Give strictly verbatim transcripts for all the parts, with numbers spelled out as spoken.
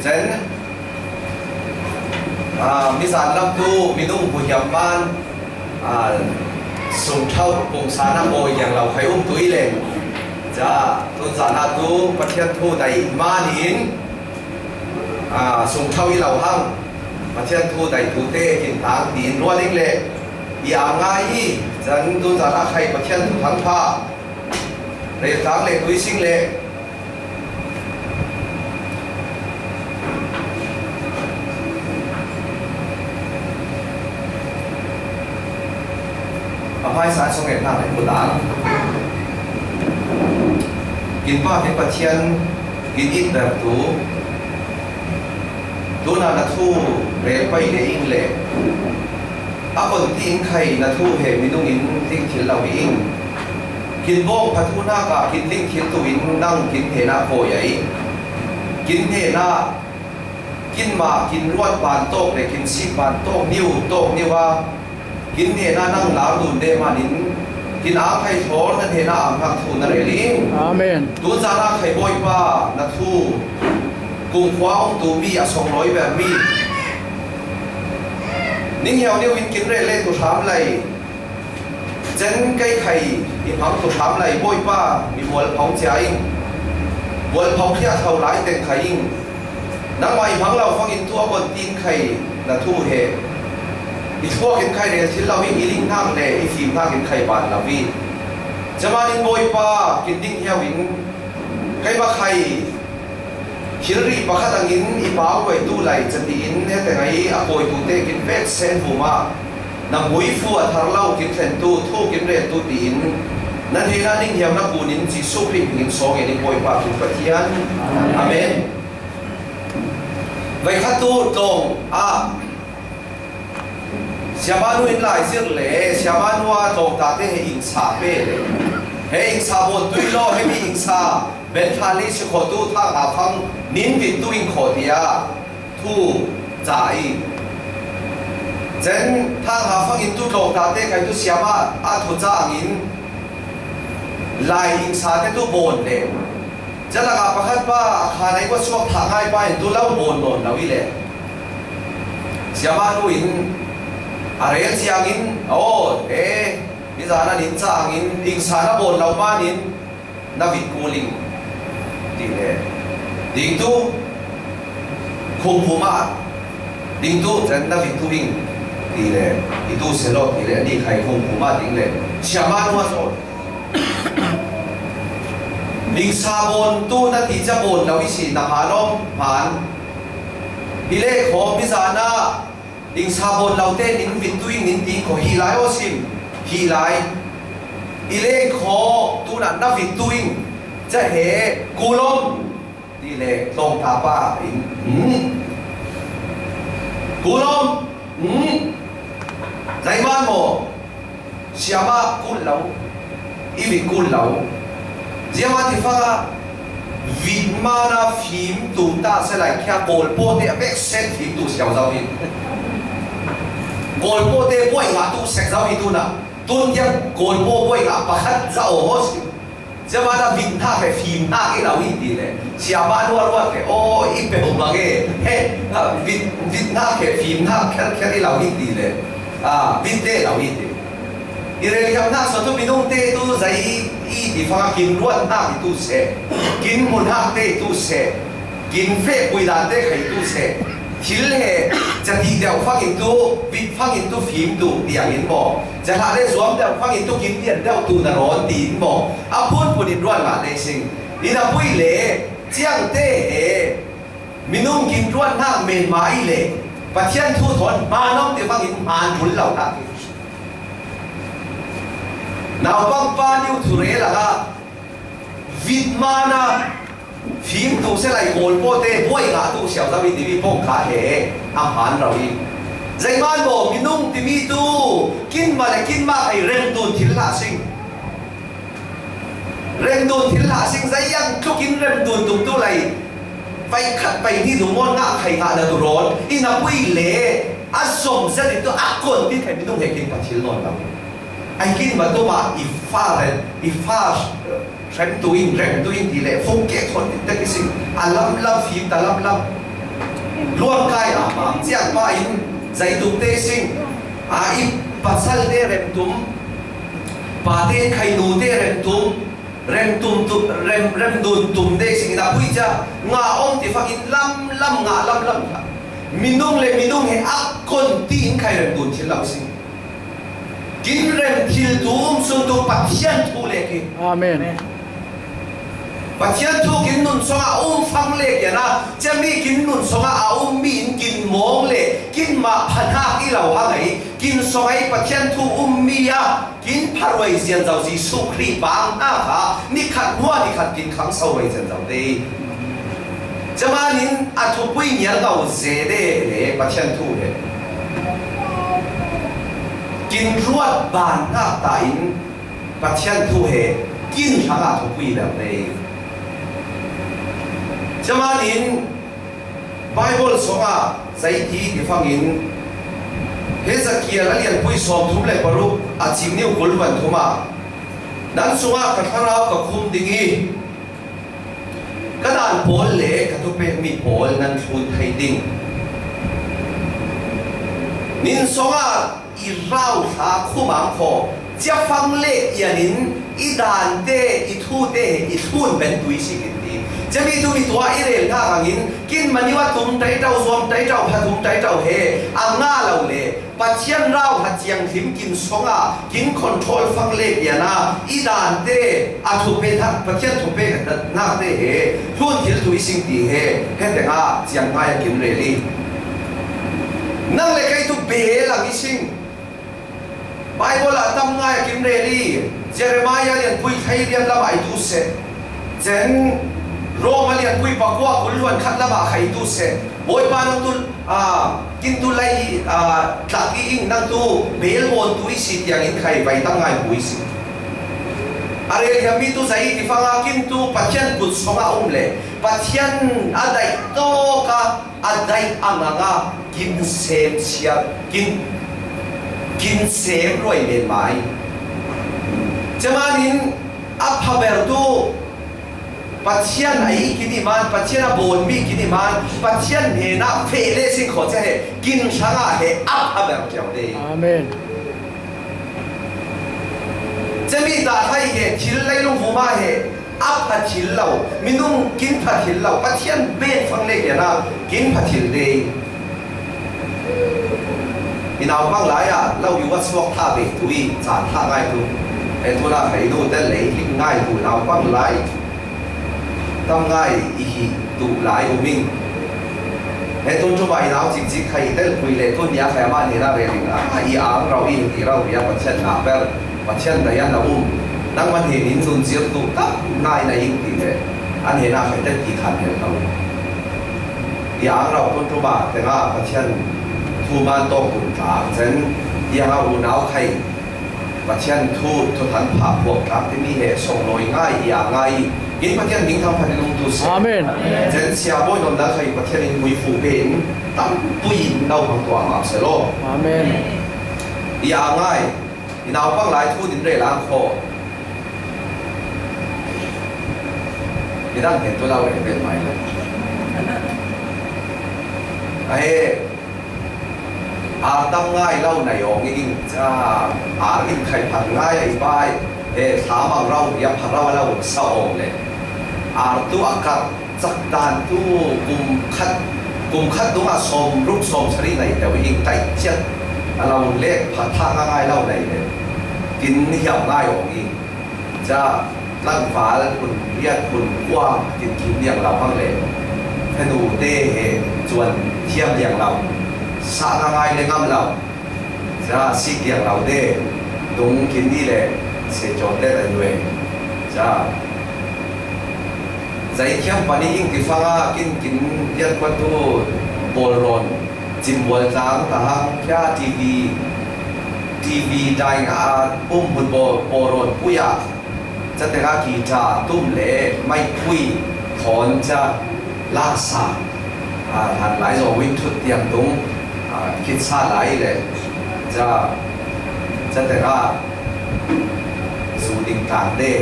Chen, a, mizan lam tu minung huhiam man, a, sungthau pungsana ko yang lau khai um tui le. Ja, tu zana tu Pathian thu dai manin, a, sungthau i lau hang, Pathian thu dai tu te kin tang tin ruat ding le. I a ngai i, chen tu zana khai Pathian thu thang pha. Rel tang le tui sing le. A hmaisa sung et hna hei kut ang. Kin pa kin Pathian kin it ber tu. Tuna na thu rel pai le ing le. A kon ti in khai na thu he minung in ding thil lo ing. Kin bawng pha thu na ka kin ding thil tu in nang kin he na ko ya ing. Kin he na Kin ma, kin ruat ban tawk le kin sik ban tawk niu, tawk niu a, kin hnena nang lau dun de manin, kin ang khai thawl na hnena ang hak thu na rel in. Amen. Tun zana khai Bawipa na thu, kung khua um tu mi a song lawi ber mi. Ning hiau niu in kin rel le tu hram lai. Chen kei khai i hmang tu hram lai Bawipa, mi mual phong cia in, mual phong khia tho lai teng khai in, nangmah i hmang lo fangin tu a kon tin khai na thu he. I thuak in khai rel thil lo in i ling hnak le i fim hnak in khai ban lo in. Camanin Bawipa, kin ding hiau in, keimah khai Thilri pakhat angin i pau luai tu lai catiin hete ngai a kawi tu te kin vet sen vuma na mui fu a thar lo kin thlen tu thu kin rel tu tiin na hnena ning hiam na kunin Jesuh Khrih hmingin sawng in i Bawipa tu Pathian. Amen. Vaikhat tu tlawng ah Siamanu in lai zir le, siamanu a tlawngta te he ingsa pe le. He ingsa bawn tui law, he mi ingsa ben thla li si kho tu thang ha fang nin vit tu in kho tia thu ca i. Chen thang ha fang in tu tlawngta te khai tu siama a thu ca angin lai ingsa te tu bawn le. Calak ah pakhat pa a kha nai kua suak thah ngai pa in tu lo bawn nawn lo i le. Siamanu in a rel ciangin, aw, e, mizan an in ca angin, ingsa na bawn lo manin, na vit kul in, ti le. Ding tu, khum hum ah, ding tu, chen na vit tu in, ti le. I tu se lo, ti le, ni khai khum hum ah, ding le. Siamanu a zawn. Dingsa bawn tu na ti ca bawn lo i si na hman om hman. Hi le khaw mizan ah dingsa bawn lo te nin vit tu in nin ti khaw hi lai aw sim hi lai. I le khaw tu na na vit tu in ca he kul om. Ti le tlawngta pa in, "Hmm. Kul om. Hmm. Zaiman maw? Siama kul lo. I vit kul lo. Ziama ti fanga vit mana fim tu ta se lai kia kawlpawte a vek sen fim tu siau zau hi. Kawlpawte buai ngah tu sek zau hi tu na. Tun kia kawlpaw buai ngah pakhat za aw maw si." Siama na vit hna he fim hna i lo hi ti le. Siama nu a ruat he, aw, i pe hong bang e. He, a, vit, vit hna he fim hna kher kher i lo hi ti le. A, vit te lo hi ti. I rel hiam hna so tu minung te tu zai i ti fanga kin ruat hna i tu se. Kin mun hak te i tu se. Kin feh pui dan te khai tu se. Thil he, cati deuh fangin tu, vit fangin tu, fim tu, tiang in maw. Cahlah le zuam deuh fangin tu, kin lian deuh tu na rawn ti in maw. A phun phun in ruat ngah le sing. In a pui le, ciang te he, minung kin ruat hnak men ma i le, Pathian thu thawn hman om ti fangin hman bul lo hnak. Naupang pa niu thu rel a, vit mana, fim tu se lai kawlpawte buai ngah tu siau zau i timi pawng kha he a hman lo i. Zaiman baw minung timi tu, kinma le kinma hei rem tun thil hlah sing. Rem tun thil hlah sing, zai yang tlukin rem tun tung tu lai. Vai khat vai ni dung mawn ngah khai ngah na tu rawn. I na pui le, a zom zet in tu a kon ti khai minung he kin pa thil nawn lo. Ai kin ma tu ma i fa ren, i fa Hrem tu in, rem tu in ti le, fung kek thawn ti tak i sing. A lam lam, fim ta lam lam. Luangkai a mang ciang pa in zaituk te sing a i pasal te remtum, pa te khai nu te remtum, remtum tu, rem, remdun tum te sing in a pui cia nga om ti fak in lam lam nga lam lam kha. Minung le minung he a kon ti in khai remdun thil lau sing. Kin rem thil tu um sung tu Pathian thu le ki. Amen. Pathian thu kin nun song a um fang le ki ana. Cia mi kin nun song a a um mi in kin mong le kin ma phan ha ki lau ha ngai. Kin song ai Pathian thu um mi a kin pharwai zian zau Jesu Khrih bang na kha. Ni khat hua ni khat kin khang sau wai zian zau te. Camanin a thupui nial ngau ze de le Pathian thu he. Kin ruat ban ngak ta in Pathian thu he kin hrang a thupui bel de. Camanin Bible song a zai ti ti fangin Hezekiel a lianpui sawm thum le paruk a cing niu kul van thum a nan sungah ka thlarau ka khum ding i ka dan pawl le ka thupek mi pawl nan thlun thei ding. Nin song a i rau thla khumang khaw ciafang le ianin i dante i thute i thlun ben tui si kin ti. Ciami tu mi tua i rel hna hangin kin maniu a tum taitau zuam taitau pha tum taitau he a nga lo le Pathian rau ha ciang hlim kin song a kin control fang le piana i dante a thupe thak Pathian thupe nak te he hlun thil tu i sing ti he he tenga ciang ngai a kin reli. Nang le kei tu be lang i sing. Bible a tam ngai a kin reli. Jeremiah lian pui thai lian lam ai tu se. Chen Roma lian pui pakua kul luan khat lam a khai tu se. Bawipa nang tu a kin tu lai a tlak i ing nang tu bel mon tu i si tiang in khai vai tam ngai pui si. A rel hiam mi tu zai ti fanga kin tu Pathian kut song a um le Pathian a dai to ka a daih a nganga kin sem siam, kin, kin sem ruai men mai. Camanin a phaber tu Pathian a i kin i man, Pathian a bawn mi kin i man, Pathian hnena feh le sing khaw cia he kin hranga he a phaber kiau te. Amen. Cami ta thai he thil leilung vuma he a pha thil lo, minung kin pha thil lo, Pathian ben fang le kiana kin pha thil te. I naupang lai ah lo i wat suak tha ve tu i caan tha ngai tu. E tu na khai nu te lei hling ngai tu naupang lai tam ngai i hi tu lai u ming. He tun ṭuma i nau cikcik khai i tel pui le tun nia khai amah hnena ve ding a i ang rau i ti rau bia Pathian na ber Pathian dai an na um. Nangmah hnenin nun zir tu tam ngai na ing ti le an hnena khai tel ti khan hel lo. I ang rau tun ṭuma tenga Pathian thuman tawk kun tlang chen i ang a unau khai Pathian thu, thuthang pha phuak tlak timi he sawnglawi ngai i a ngai i. In Pathian hming thangphat in um tu seh. Amen. Chen sia bawi nawn dang khai Pathian in mui fu pe in tampui in nauhang tuah ngak seh law. Amen. I a ngai. I naupang lai thu din rel ang khaw. I dang hen tu lau rel pen mai lo. A he Ar tam ngai lo nai awng i ing ca, ar in khai phat ngai a i pai he thla mang rau bia pha rau a lo sa awng le ar tu a kar cak dan tu kum khat, kum khat dungah sawm ruk sawm sarih nai deuh i ing tai ciat a lo lek pha thah ngai lo nai le kin hiam ngai awng i. Ca, tlangval hun riat hun kua kin kim liang lo hang le fanu te he cuan thiam liang lo, sa ngai le ngam lo. Ca, sik liang lo te dung kin ni le se caw te lai ve. Ca, zai thiam pani ing ti fanga kin kin riat kuat tu bawlrawn cimbual tlang ta hang kia T V, T V dai nga a um hun bawl, bawlrawn pui a Ca tengah guitar tum le maipui thawn ca laksa, a, hlan lai zawng in thut tiang tung, a, khitsa lai le ca, ca tengah zu ding tlang te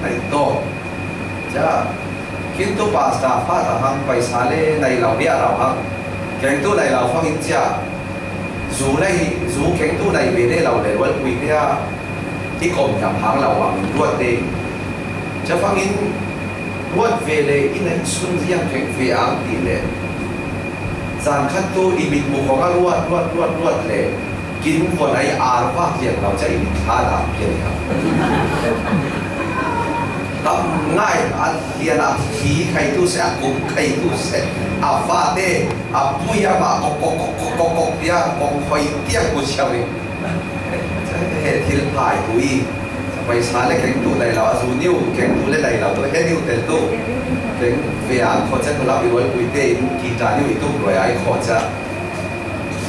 nai tawk. Ca, khin tu pastor fa ta hang paisa le nai lo bia rau hang. Kengtu nai lo fangin cia, zu nai, zu kengtu nai ve ne lo le ruat pui tia, i kom nyam hang lo wangin ruat te. Cia fangin ruat ve le i nai sun ziang keng ve ang ti le. Zan khat tu i mit mu kong a ruat, ruat, ruat, ruat le. Kin vuan ai ar vak lian lo cia i mit kha dak lian kha. Tam ngai a lian a khi khai tu se, a kum khai tu se, a fate, a pui a ba kok, kok, kok, kok, kok, kok, tia kong khoi tia ku siau i. He thil phai tu i. Paisa le keng tu nai lo, a zu niu keng tu le nai lo tu, he niu tel tu. Keng ve ang kho cia tu lau i ruai pui te in, ki ta niu i tu ruai ai kho cia.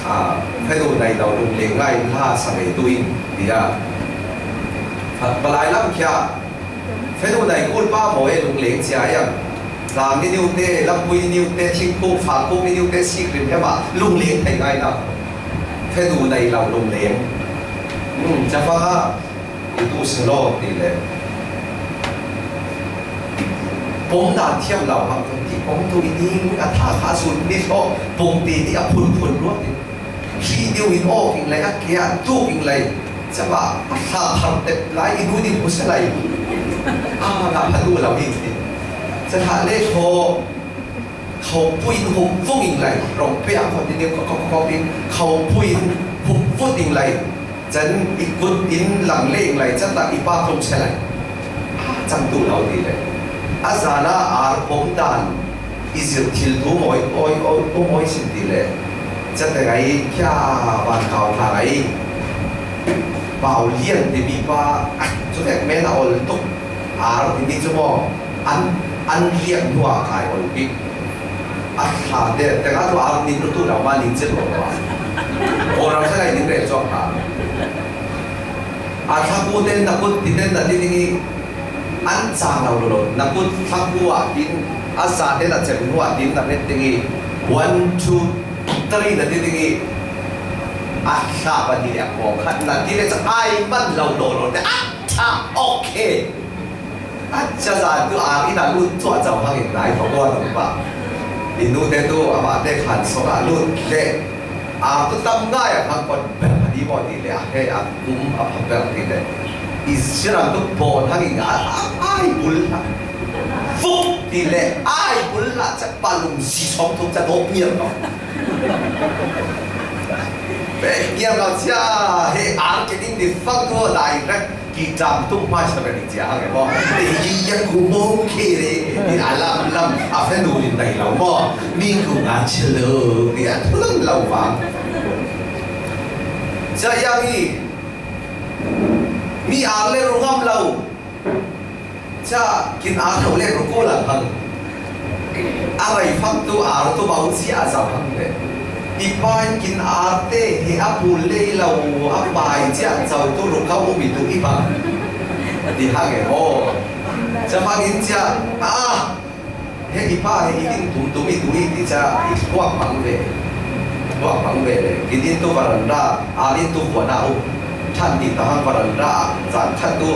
A, phe tu nai lo lung le ngai la sa ve tu in, tia. Palai lam kia, phe tu nai kul pa mo e lung le cia yang. Tlang ni niu te, lampui ni niu te, thingkung, fangkung ni niu te, sikrim he ma, lung le thei ngai na. Phe tu nai lo lung le. Hmm, cia fa ha, i tu se lo ti le. Pom dan thiam lo hang tu ti pom tu i ding, a tha kha sun ni lo, pom ti ni a phun phun lo ti. Hri deuh in awk ing lei, a ke ah tuk ing lei. Caba a thla thar tep lai, i nu ning hmu se lai. A, na pha duh lo ing ti. Ca thah le khaw, khaw pui in hup vung ing lei. Rong pe a khaw ti deuh khaw, khaw, khaw, khaw in khaw pui in hup vut ing lei. Can i kut in lang le ing lei, can tak i pa tlung se lai. A, cang duh lo ti lei. A zana ar pom dan i zirh thil tu mawi, awi, awi, tu mawi sin ti le. Cate ngai kia van kau tla ngai. Pau lian ti mi pa, a, cu vek men a ol tuk. Ar ti mi cu maw, an, an lian hnuah kai ol bik. A thla te, te nga tu ar ning tu tu lo ma ning cil lo ma. Ol ram sa ngai ning rel cuak ta. A thla ku ten na kut ti ten na ti ding i, an cang lo lo lo. Na kut thla ku ah tin, a za ten a cem hnu ah tin na ret ding i, one, two, three na ti ding i, a thla pa ni le a kawng khat na ti le cak ai man lo lo lo te, a thla, okay. A cia zan tu ar in a lut cuah cau hang in nai kho ko nung pa. I nu te tu amah te khan sawng ah lut le. Ar tu tam ngai a hang kon bel a di maw ti le a he a kum a pha bel ti le. I sirang tu pawn hang in a, a, ai bul hla. Fuk ti le ai bul hla cak pa lung si sawng tu cak dawk ngial maw. Pe ngial maw cia he ar ke ding di fang tu direct. Ki tam tuk hmai sa ka dik cia hang e maw. Te hi ya ku mong ke re. Ni a lam lam. A fe nu rin dai lo maw. Mi ku ngan che lo. Ni a tu lam lo vang. Cia yang i. Mi ar le ru ngam lo. Cia kin ar lo le ru ko la hang. A rai fak tu ar tu bau cia a zau hang le. I pa in kin ar te he a pu lei lo a pai cia zau tu ru kau um i tu i bang. Ti hang e ho. Cia hang in cia a he i pa he i kin tum tum i tu i ti cia i tuak bang ve. Tuak bang ve le. Kin in tu varanda, ar in tu kuan a um. Than ti ta hang varanda, zan khat tu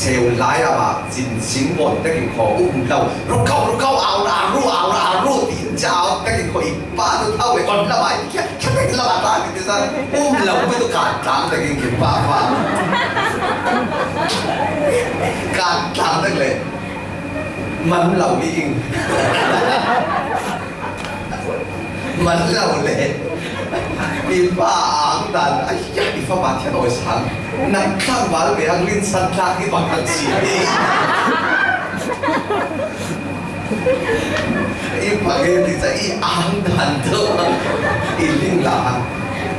seu lai a ma. Zin sing bon tekin kho um lo. Ru kau, ru kau, au la, ru, au la, ru, ti in cia au tekin kho i pa tu thau le kon la mai. Kia, kia tekin la ta ti sa. Um lo mi tu kan tang tekin ki pa pa. Kan tang tek le. Man lo mi ing. Man lo le. I pa ang dan, ai ya, i fa ba thian oi sang. Nang tlang bal ve ang lin san tlang i bang kan si. I pa ke ti sa i ang dan tu. I ling la.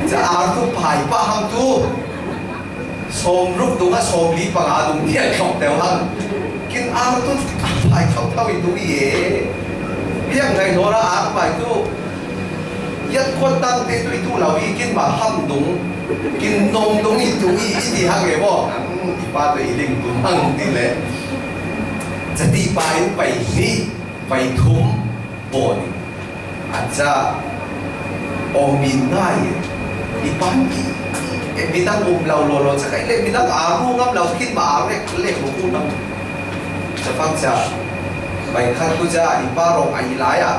Sa ang tu pai pa hang tu. Sawm ruk dungah sawm li panga dung tiah tlawk deuh hang. Kin ar tu a pai thauthau i tu i e. Piang ngai nawn ah ar pai tu. Yat kuat tang te tu i tu lo i kin ma ham dung. Kin nom dung i tu i i ti hang e maw. Ang i pa tu i ling tum hang ti le. Cati pa in pai hnih, pai thum, bawn i. A ca om in ngai i pan i, i, i midang um lo lo lo ca kai le midang a ru ngam lo khin ma a rek le ru ku nam. Ca fang ca bai khat ku ca i pa rong a i lai a.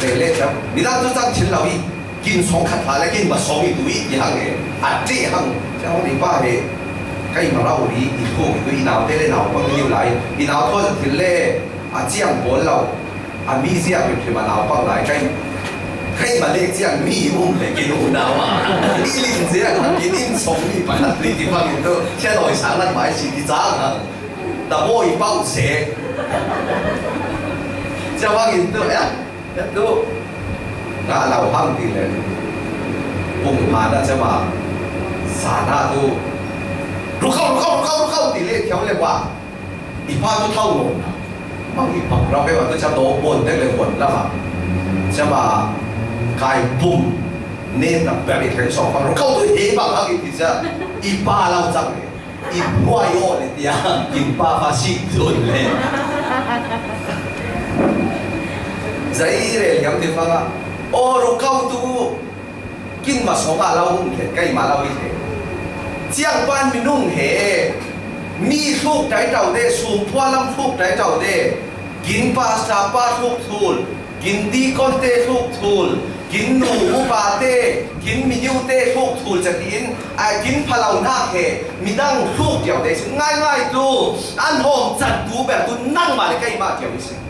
Te le chang, midang tu chang thil lo i, kin sawng khat hla le kin ma sawng i tu i, i hang e, a ti hang, chang i pa he, kai ma rau ri, i tu, i tu i nau te le nau pang ni lai, i nau tu thil le, a chiang bol lo, a mi zia pe pe ma nau pang lai, kai, kai ma le chiang mi um le kin u nau a, i ling zia, kin in sawng mi pa na tu i ti pang i tu, chia noi sang lan mai si ti chang a, ta bo i pau se, chia pang i tu, ya. Tu, nga lau hang ti le, pung ma na chama, sa na tu, rukau, rukau, rukau, rukau ti le, kiau le wa, i pa tu thau lo na, mang i pa rau pe wa tu cha do bon tek le bon la ma, chama, kai pum, ne na pe i tek so pa, rukau tu he ba hang i ti cha, i pa lau chang le. I buai aw le tia, kin pa pa si tun le. Zai re liam te fa nga. O ro kau tu, kin ma song a lau hung khen, kai ma lau i te. Chiang pan mi nung he, mi hluk tai tau de, sum pua lam hluk tai tau de. Kin pastor pa hluk thul, kin deacon te hluk thul, kin nu upa te, kin minyu te hluk thul chatin, a kin phalau nak he, midang hluk diau te sin ngai ngai tu, an hawm chan tu ber tu nang ma le kai ma diau i sin.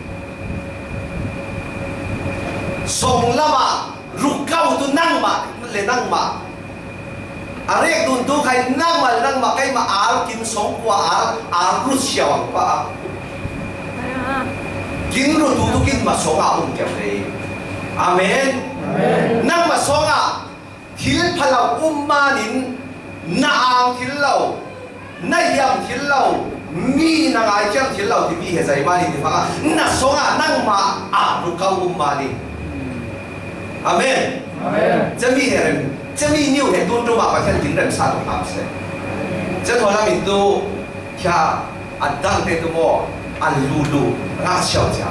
Song lama, ruk kau tu nang ma, le nang ma. A rek dun tu khai nang ma le nang ma kai ma al kin song kua al, al ru siau ang pa. Kin ru tu tu kin ma song a um kiam le. Amen. Amen. Nang ma song a thil phalau um manin na ang thil lo, na hiam thil lo, mi na ngai kiam thil lo ti mi he zai manin ti phanga. Na song a nang ma a ru kau um manin. Amen. Amen. Chami he rem, chami niu he tun tuma Pathian kin rem sa tu ham se. Cha thola min tu kya adang te tu mo alu lu nga siau cha.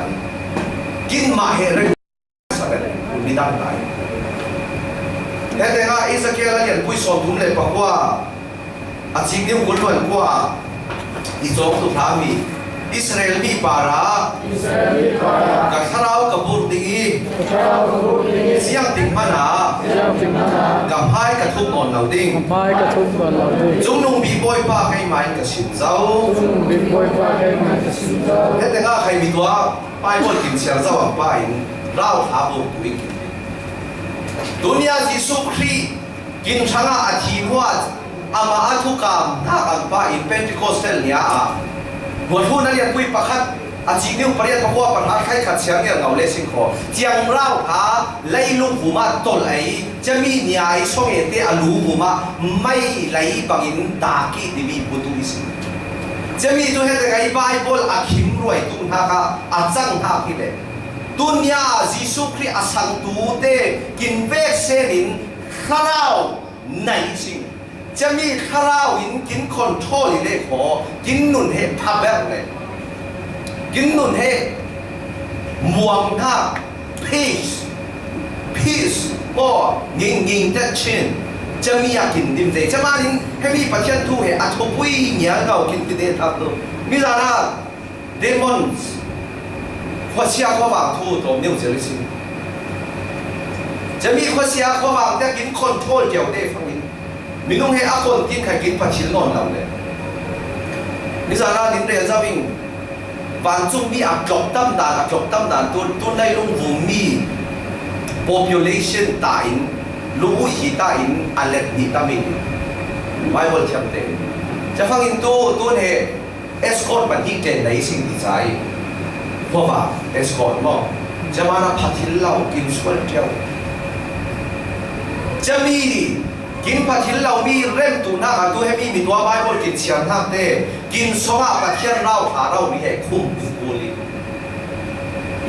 Kin ma he rem sa be mi dang tai. He te nga Ezekiel a lian pui som thum le pakua. A ching ding kul luan kua i zawng tu hla mi Israel mi para. Israel mi para. Ka thlarau ka bur ding i. Ka thlarau ka bur ding i. Siang ting hmana. Siang ting hmana. Ka hmai ka thuk nawn lo ding. Ka hmai ka thuk nawn lo ding. Chungnung bi bawipa kei mai ka sin zo. Chungnung bi bawipa kei mai ka sin zo. He te nga khai mi tua Bible kin siar zo ang pa in rau hla bur tu in kin. Tunia Jesu Khrih kin hranga a thi hua ama a thukam hnak an pa in Pentecostal nia a hua thun a lianpui pakhat a cih ding pariat pakua pahra khai khat siang ngial ngau le singkhaw ciang rau kha leilung vuma tol ei cami nia ei song e te a lu vuma mai lei bangin dak i timi putu i si. Cami tu he tengah i Bible a khim ruai tu hna kha a cang hna khi le. Tunia Jesu Khrih a sangtu te kin vek senin thlarau nei sing. Cami thlarau in kin control i le kho, kin nun he phaber le. Kin nun he muang hna, peace, peace, ko nging nging te chin. Cami a kin dim te. Camanin hemi Pathian thu he a thupui ngial kau kin ti de thak tu. Mi zana Demons, khuasia khuavang thu tawm neu zel i si. Cami khuasia khuavang te kin control deuh te fangin minung he a kon tin khai kin pathil nawn lo le. Mi zana nin rel zau in vancung mi a tlok tam dan, a tlok tam dan tu, tu nai lung vung mi population ta in, lu hi ta in, a let ni tam in. Bible thiam te. Ca fangin tu, tu he escort pahnih tlen nei sing ti cai. Khuava escort maw? Cemana phathil lo kin sual ṭheu. Cemi kin phathil lo mi rem tu nak a tu hemi mi tua Bible kin siam nak te kin songa Pathian rau thla rau mi he khum kin kul i.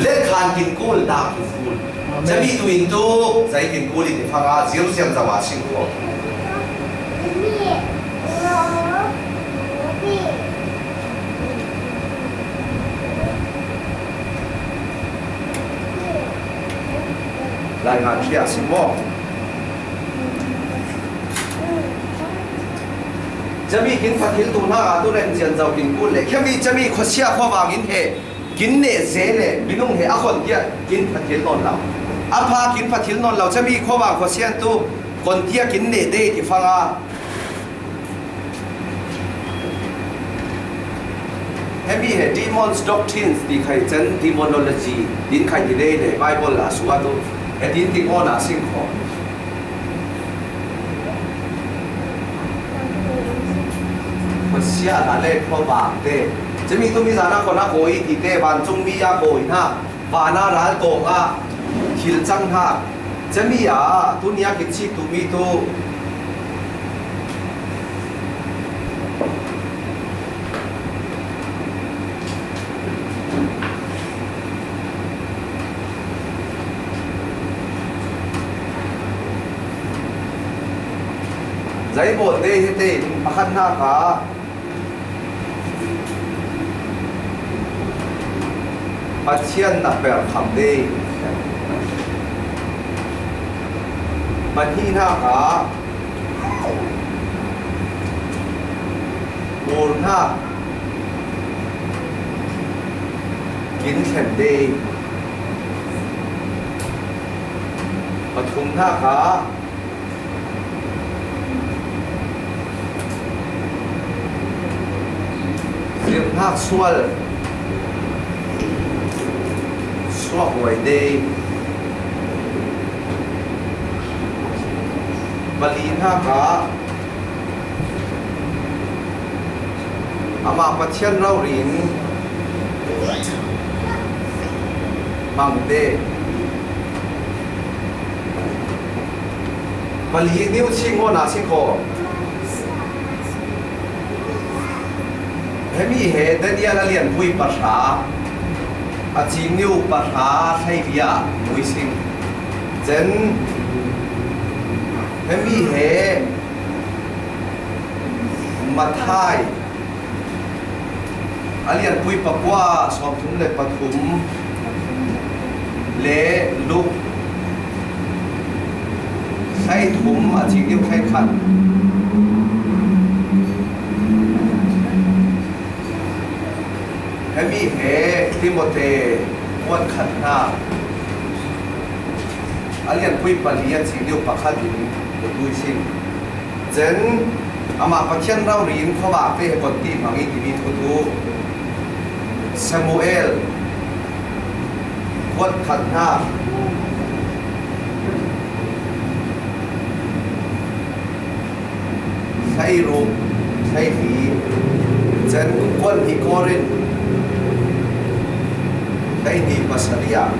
Let khan kin kul dak kin kul. Amen. Cemi tu in tu zai kin kul i ti fanga zir siam zawa sing ko. Lai ngan sia si mo. Cemi kin phathil tu hna a tu rem zian zau kin kul le. Khemi cemi khuasia khuavang in he kin ne ze le minung he a khon kia kin phathil nawn lo. A pha kin pha thil nawn lo, cemi khuavang khuasiantu kontia kin neh dei ti fanga. Hemi he demons doctrines ti khai cen, demonology tin khai ti dei le Bible a suatu. He tin ti ngona sing kho. Khuasia na le khuavang te. Cemi tu mi zana kona koi ti te, vancung mi a koi na. Vana ral tawng a thil cang hna. Cemi a tunia kin chik tu mi tu. Zai bawl dei hi te pakhat hna kha. Pathian na per kham dei. Pahnih hna kha ur hna kin thlen dei. Pathum hna kha zirhnak sual suak huai dei. Pali hna kha amah Pathian rori in hmang te. Pali niu ching ngawn a si kho. Hemi he Daniel a lianpui pahra a ching niu pahra thlei lia mui sing. Cen hemi he Mathai a lianpui pakua sawmthum le pathum le Luk thlei thum a ching deuh thlei khat. Hemi he Timote kuat khat hna a lianpui pali a ching deuh pakhat in ka tui sin. Cen, amah Pathian rori in khuavak te he kon ti hmang i timi thu tu. Samuel kuat khat hna thlei ruk thlei hli. Cen kuat hnih Korin thlei hnih pasarih ah.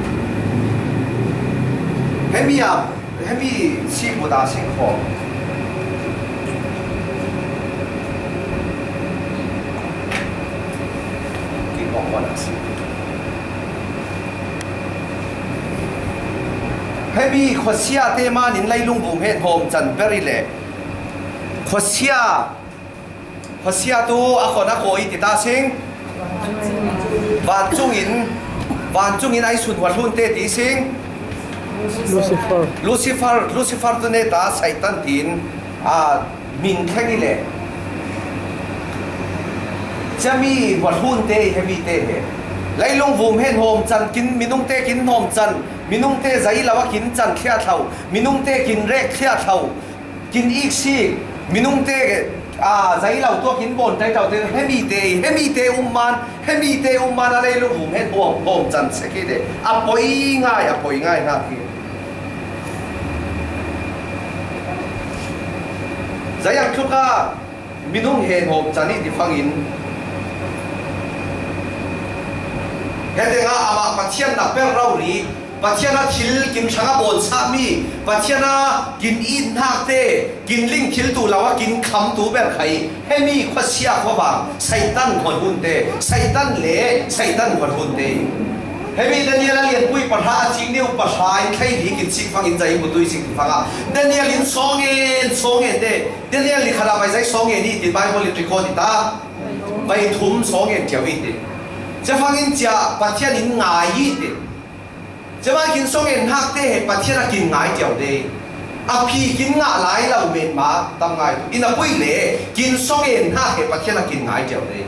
Hemi ah Hemi si buta sing kho. Ki kho kho na si. Hemi khuasia te man in leilung vung hen hawm can beri le. Khuasia Khuasia tu a khon a kawi ti ta sing. Vancung in, vancung in ai sun huat hlun te ti sing. Lucifer. Lucifer, Lucifer tu ne ta Satan tin, a, min thleng i le. Cemi huat hlun te hemi te he. Leilung vum hen hawm can kin, minung te kin hawm can, minung te zai lo a kin can thliah thlau, minung te kin rek thliah thlau. Kin ik sik, minung te, a, zai lo tuak in bawn tai tau te, hemi te, hemi te um man, hemi te um man a leilung um hen hawm, hawm can sek hi te. A poi ngai, a poi ngai hna khi. Zai ang tluk a, minung hen hawm can i ti fangin. He tengah amah Pathian na per rori, Pathian a thil kin hrang a bawn sami, Pathian a kin it hnak te, kin ling thil tu lo a kin kham tu ber khai, hemi khuasia khuavang, Satan huat hun te, Satan le Satan huat hun te. Hemi Daniel a lianpui pahra a ching niu pahra in thlei li kin sik fangin zai mu tui sik fanga. Daniel in sawngen, sawngen te, Daniel ni khat a pai zai sawngen i ti Bible in record i ta. Vai thum sawngen tiau i ti. Cia fangin cia Pathian in ngai i ti. Cemai kin song en hnak te he Pathian a kin ngai tiau de. A phi kin ngah lai lo men ma tam ngai tu. Inn a pui le kin song en hnak he Pathian a kin ngai tiau de.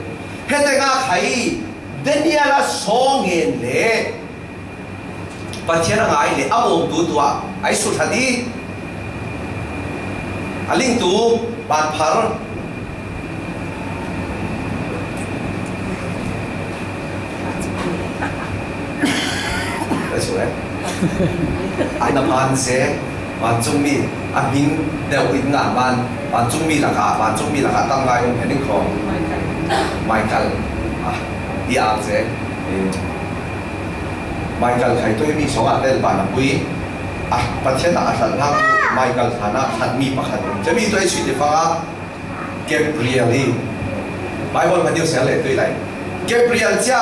He te nga khai Daniel a song en le Pathian a ngai le a bawmtu tu ah ai sut khat i a lingtu banphar. Ai sut eh. Ai na man se vancungmi a hming deuh in ngah man vancungmi lakah vancungmi lakah tam ngai um hening khawng. Michael. Ah, i ang se. Michael khai tu hi mi sawng ah tel ban a pui. Ah, Pathian a a hlat hnak Michael hlan ah hlat mi pakhat um. Cemi tu ai sui ti fang ah Gabriel hi. Bible hmanh deuh siang le tui lai. Gabriel cia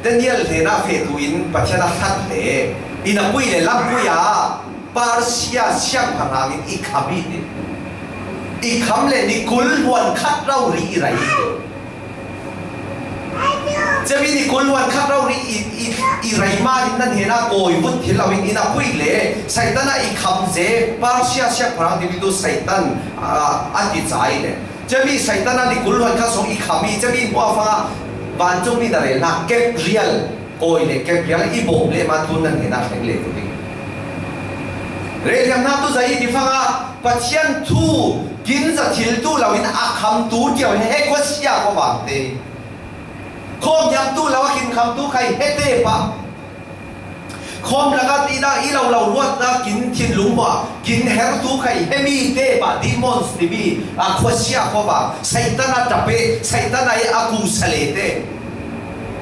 Daniel hnenah fehtu in Pathian a hlat le inn a pui le lampui ah Persia siangpahrang in i kham i ti. I kham le ni kul huan khat rori i rai. Cemi ni kul huan khat rori i, i, i rai man in nan hnenah kawi vut thil lo in inn a pui le Satan a i kham ze Persia siangpahrang timi tu Satan a, a ti cai le. Cemi Satan a ni kul huan khat song i kham i cemi hmuafang ah vancungmi na relnak Gabriel kawi le Gabriel i bawm le ma tun nan hnenah thleng le tu ding. Rehliam hna tu zai i ti fang ah Pathian thu kin za thil tu lo in a khamtu cio he, he khuasia khuavang te. Khawm hiam tu lo a kin khamtu khai he te pah. Khawm lakah i dah i lo lo ruatnak kin thinlung hua kin hertu khai hemi te pah demons timi a khuasia khuavang Satan a ṭap e, Satan a i a kusa le te.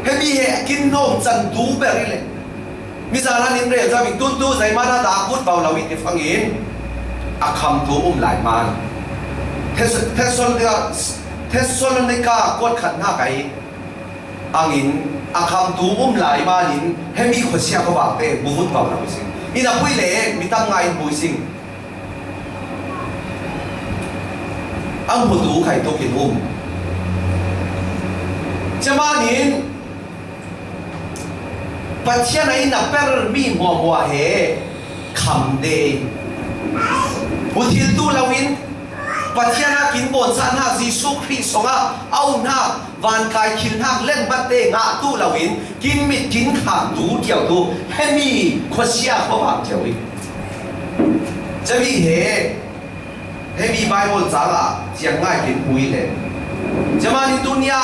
Hemi he kin hnawm can tu ber i le. Mizan an in rel zau i tuntu zeimana dah kut bau lo i ti fangin a khamtu um lai man. Thes-, Thessalonika, Thessalonika kuat khat hna kai angin a khamtu um lai manin hemi khuasia khuavang te bu vut bau lo i sing. Inn a pui le mi tam ngai in bu i sing. A hmutu khai tuk in um. Cemanin Pathian a inn a per mi hmuahhmuah he kham de. Bu thil tu lo in Pathian a kin bawnsah hnak Jesuh Khrih song ah a um hnak vankai thil hnak lenbat te ngah tu lo in kin mit kin khang tu cio tu hemi khuasia khuavang cio i. Cemi he, hemi Bible cang ah ciang ngai kin pui le. Cemani tunia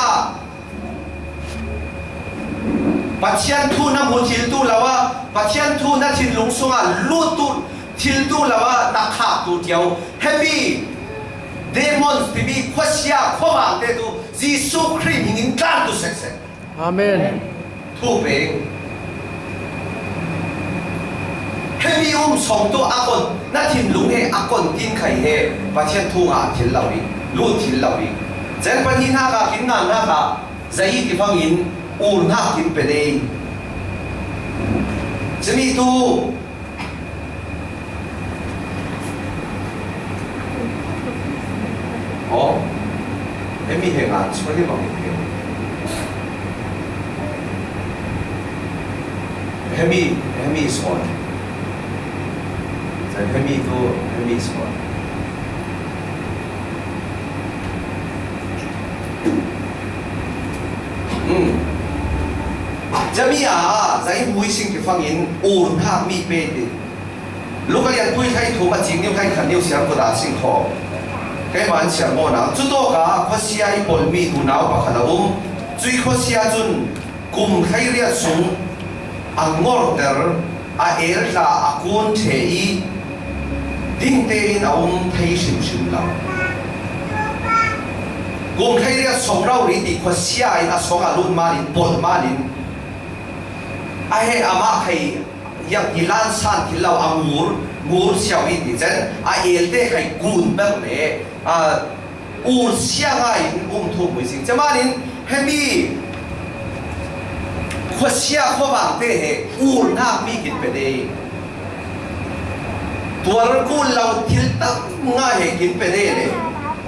Pathian thu na hmu thil tu lo ah, Pathian thu na thinlung sungah lut tu thil tu lo ah, na khak tu cio. Hemi demons timi khuasia khuavang te tu Jesuh Khrih hming in tlan tu seksek. Amen. Thu peng. Hemi um sawng tu a kon, na thinlung he a kon tin khai he, Pathian thu ngah thil lo i, lut thil lo i. Cen pahnih hnak ah kin ngan hnak ah, zei ti fangin ur hnak kin pe dei. Cemi tu Aw, hemi he ngan sual hi bang hi. Hemi, hemi sual. Zan hemi tu, hemi sual. Hmm. Cami a, zai mui sing ki fangin, ur hnak mi pe ti. Luka lianpui hlei thum a cing niu hlei khat niu siang kut a sing kho. Keimah an siang maw nang. Cutawk ah khuasia i polhmi nunau pakhat a um. Cui khuasia cun kum hleiriat sung a ngorter, a el tla a kun ṭhe i ding tein a um thei hrimhrim lo. Kum hleiriat song rori ti khuasia in a song a lut manin, polh manin, a he amah hei Yang i lansan thil lo a ngur, ngur siau i ti cen, a elte khai kun bek le, a, ur sia ngai in um thu mui sing. Cemanin, hemi khuasia khuavang te he ur hnak mi kin pe de. Tuar kun lo thil tam ngai he kin pe de le.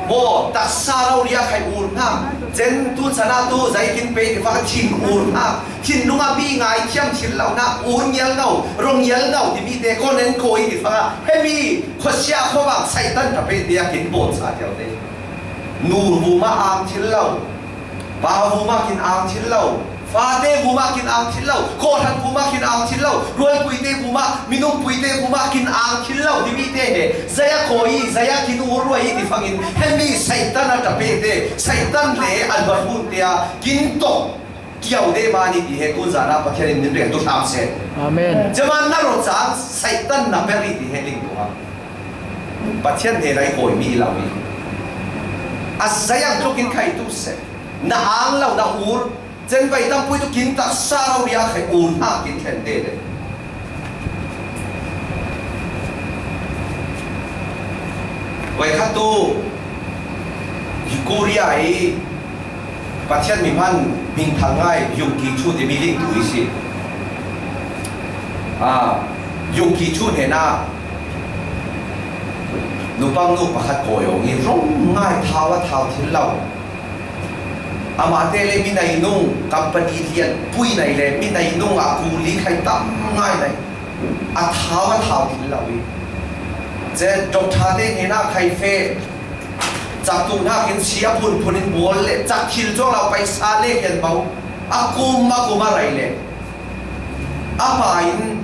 Bo, taksa lo ria khai ur hnak. Cen tun sana tu zai kin pe ti fa thin ur hnak. Thinlung ah mi ngaithiam thil lo hnak, ur ngial no, rong ngial no timi te kon en ko i ti fang ah, hemi khuasia khuavang Satan ka pe te a kin bawn sa cio te. Nu vum ah ang thil lo, pa vum ah kin ang thil lo, Pate vumah kin ang thil lo, kawhhran vumah kin ang thil lo, rualpuite vumah, minungpuite vumah kin ang thil lo, himi te he, zaya kawi, zaya kin ur ruai i ti fangin, hemi Satan a tapete, Satan le an barhunte a, kin tawh, kiau de mani ti he, tun zana Pathian in min rel tu hram se. Amen. Cema na ro chang, Satan na peri ti he ling tu ha. Pathian he rai kawi mi lo mi. A zayang tlukin khai tu se. Na ang lo, na ur, Chen vai tampui tu kin taksa lo ria khai ur hna kin thlen te le. Vai khat tu Korea i Pathian mi hman hming thang ngai Yong Ki Chun te mi ling tu i si. A, Yong Ki Chun he na nupang nu pakhat kawi awng i rong ngai thau a thau thil lo. Amahte le mi nai nung, company lian pui nai le mi nai nung a kuli khai tam ngai nai. A thau a thau thil lo i. Chen doctor te hnenah khai fe, cak tu hna khin si a phun phun in bual le, cak thil cuang lo paisa le hian bau. A kum a kum a rai le. A pa in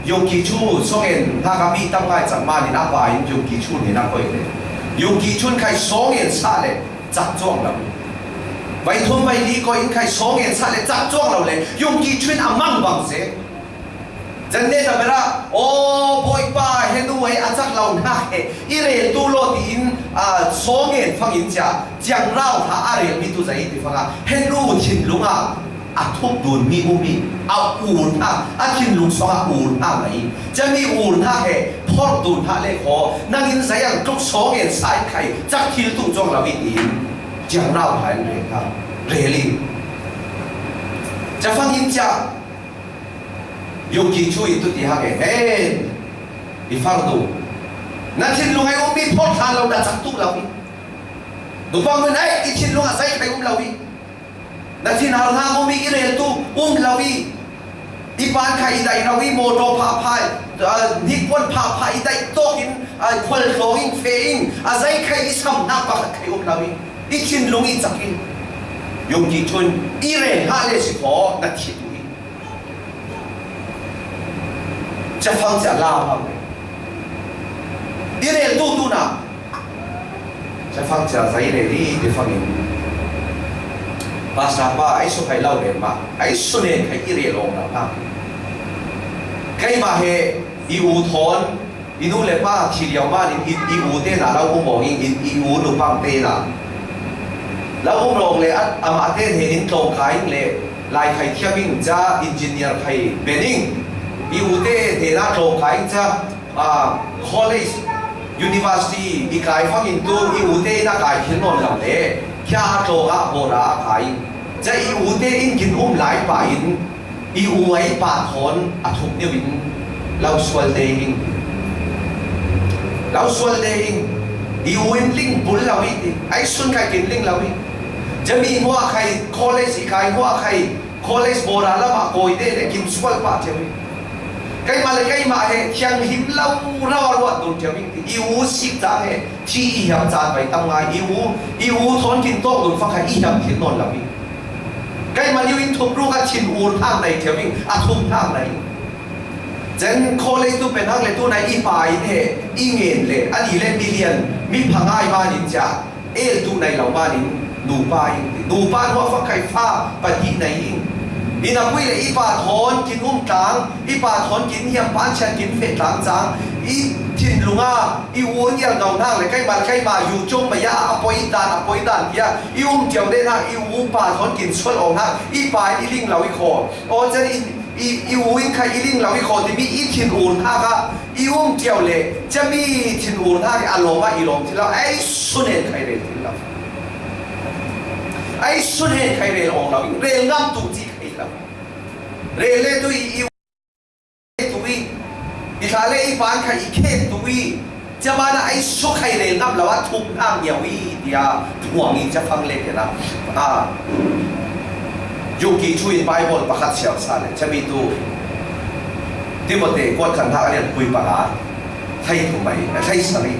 Yong Ki Chun sawng en hna ka mi tam ngai cang man in a pa in Yong Ki Chun hnenah koih le. Yong Ki Chun khai sawng en sa le. Cak cuang lo. Vai thum vai li kawi in khai sawng en sa le cak cuang lo le, Yong Ki Chun a mang bang se. Chen ne ta bera, aw, Bawipa, he nu ei a cak lo hna he, i rel tu law tiin, a, sawng en fangin cia, ciang rau hna a rel mi tu zai ti fanga, he nu thinlung a, a thup dun mi um i, a ur hna, a thinlung sawng a ur hna ngai. Cia mi ur hna he, phorh dun hna le khaw, nang in zai ang tluk sawng en sa in khai, cak thil tu cuang lo i tiin, ciang rau hna in rel hna, rel i. Cia fang in cia, Yong Ki Chun i tu ti hang e, hen, i far tu. Na thinlung ai um mi phorh hna lo, na cak tu lo i. Nupang nun ai, i thinlung a zai khai um lo i. Na thin hal hna um i, i rel tu um lo i. I pan kha i dai lo i, motor pha pha, ah, hnikpuan pha pha i dai tawk in, ah, khual tlawng in fe in, a zai khai i sam hna pakhat khai um lo i. I thinlung i cak i. Yong Ki Chun i rel hna le si khaw, na thi tu i. Cafang cia la hau. I rel tu tu na. Cafang cia zai rel i ti fangin. Pastor pa, ai su khai lau len ma. Ai su nen khai i rel awng lau hna. Keimah he i u thawn, i nu le pa thi liau man in i, i u te na lau um awng in, i, i u nupang te na. Lau um awng le at, amah te hnen in tlawng kai in le, lai khai thiam in ca engineer khai ben in. I u te hnen a tlawng kai in ca, ah, college, university i kai fangin tu i u te in a kai thil nawn lo le, khia a tlawng ah bawra a kai. Ca i u te in kin um lai pa in i u ai pa thawn a thuk deuh in lo sual de in. Lo sual de in. I u in ling bul lo i ti. Ai sun khai kin ling lo i. Ca mi hua khai college i kai hua khai college bawra lamah kawi te le kin sual pah thiam in. Keimah le keimah he thianghlim lo rau a ruat dun thiam in ti. I u sik cang he thi i hiam caan vai tam ngai. I u, i u thawn kin tawk dun fak kha i hiam thil nawn lo in. Keimah niu in thup ruk a thin ur hnak nai thiam in, a thup hnak nai. Chen college tu pen hak le tu nai i pa in he, i ngen le, a ni le milian, mi pha ngai man in cia. El tu nai lo man in nupa in, nupa nuah fak khai fa pahnih nai in. I na pui le i pa thawn kin um tlang, i pa thawn kin hiam pan chian kin feh tlang cang, i thinlung a, i u ngial ngau hnak le keimah le keimah yu cung mai ah a poi dan, a poi dan tiah i um cio deh hnak, i u pa thawn kin sual awng hnak, i pa in i ling lo i khaw. Aw, chen in i, i u in khai i ling lo i khaw timi i thin ur hnak ah, i um cio le, cami thin ur hna hi a lawm ah i lawm thil lo, ai sun hen khai rel thil lo. Ai sun hen khai rel awng lo, rel ngam tu ci khai lo. Rel le tu i, i tu i, i thla le i pan khai i khen tu i, cama na ai su khai rel ngam lo, a thup hna ngiau i, tia thuang i cafang le kena. A, Yong Ki Chun in Bible pakhat siam sa le, cami tu Timote kuat khan hnak a lian pui panga, thei thum mai, a thei sari.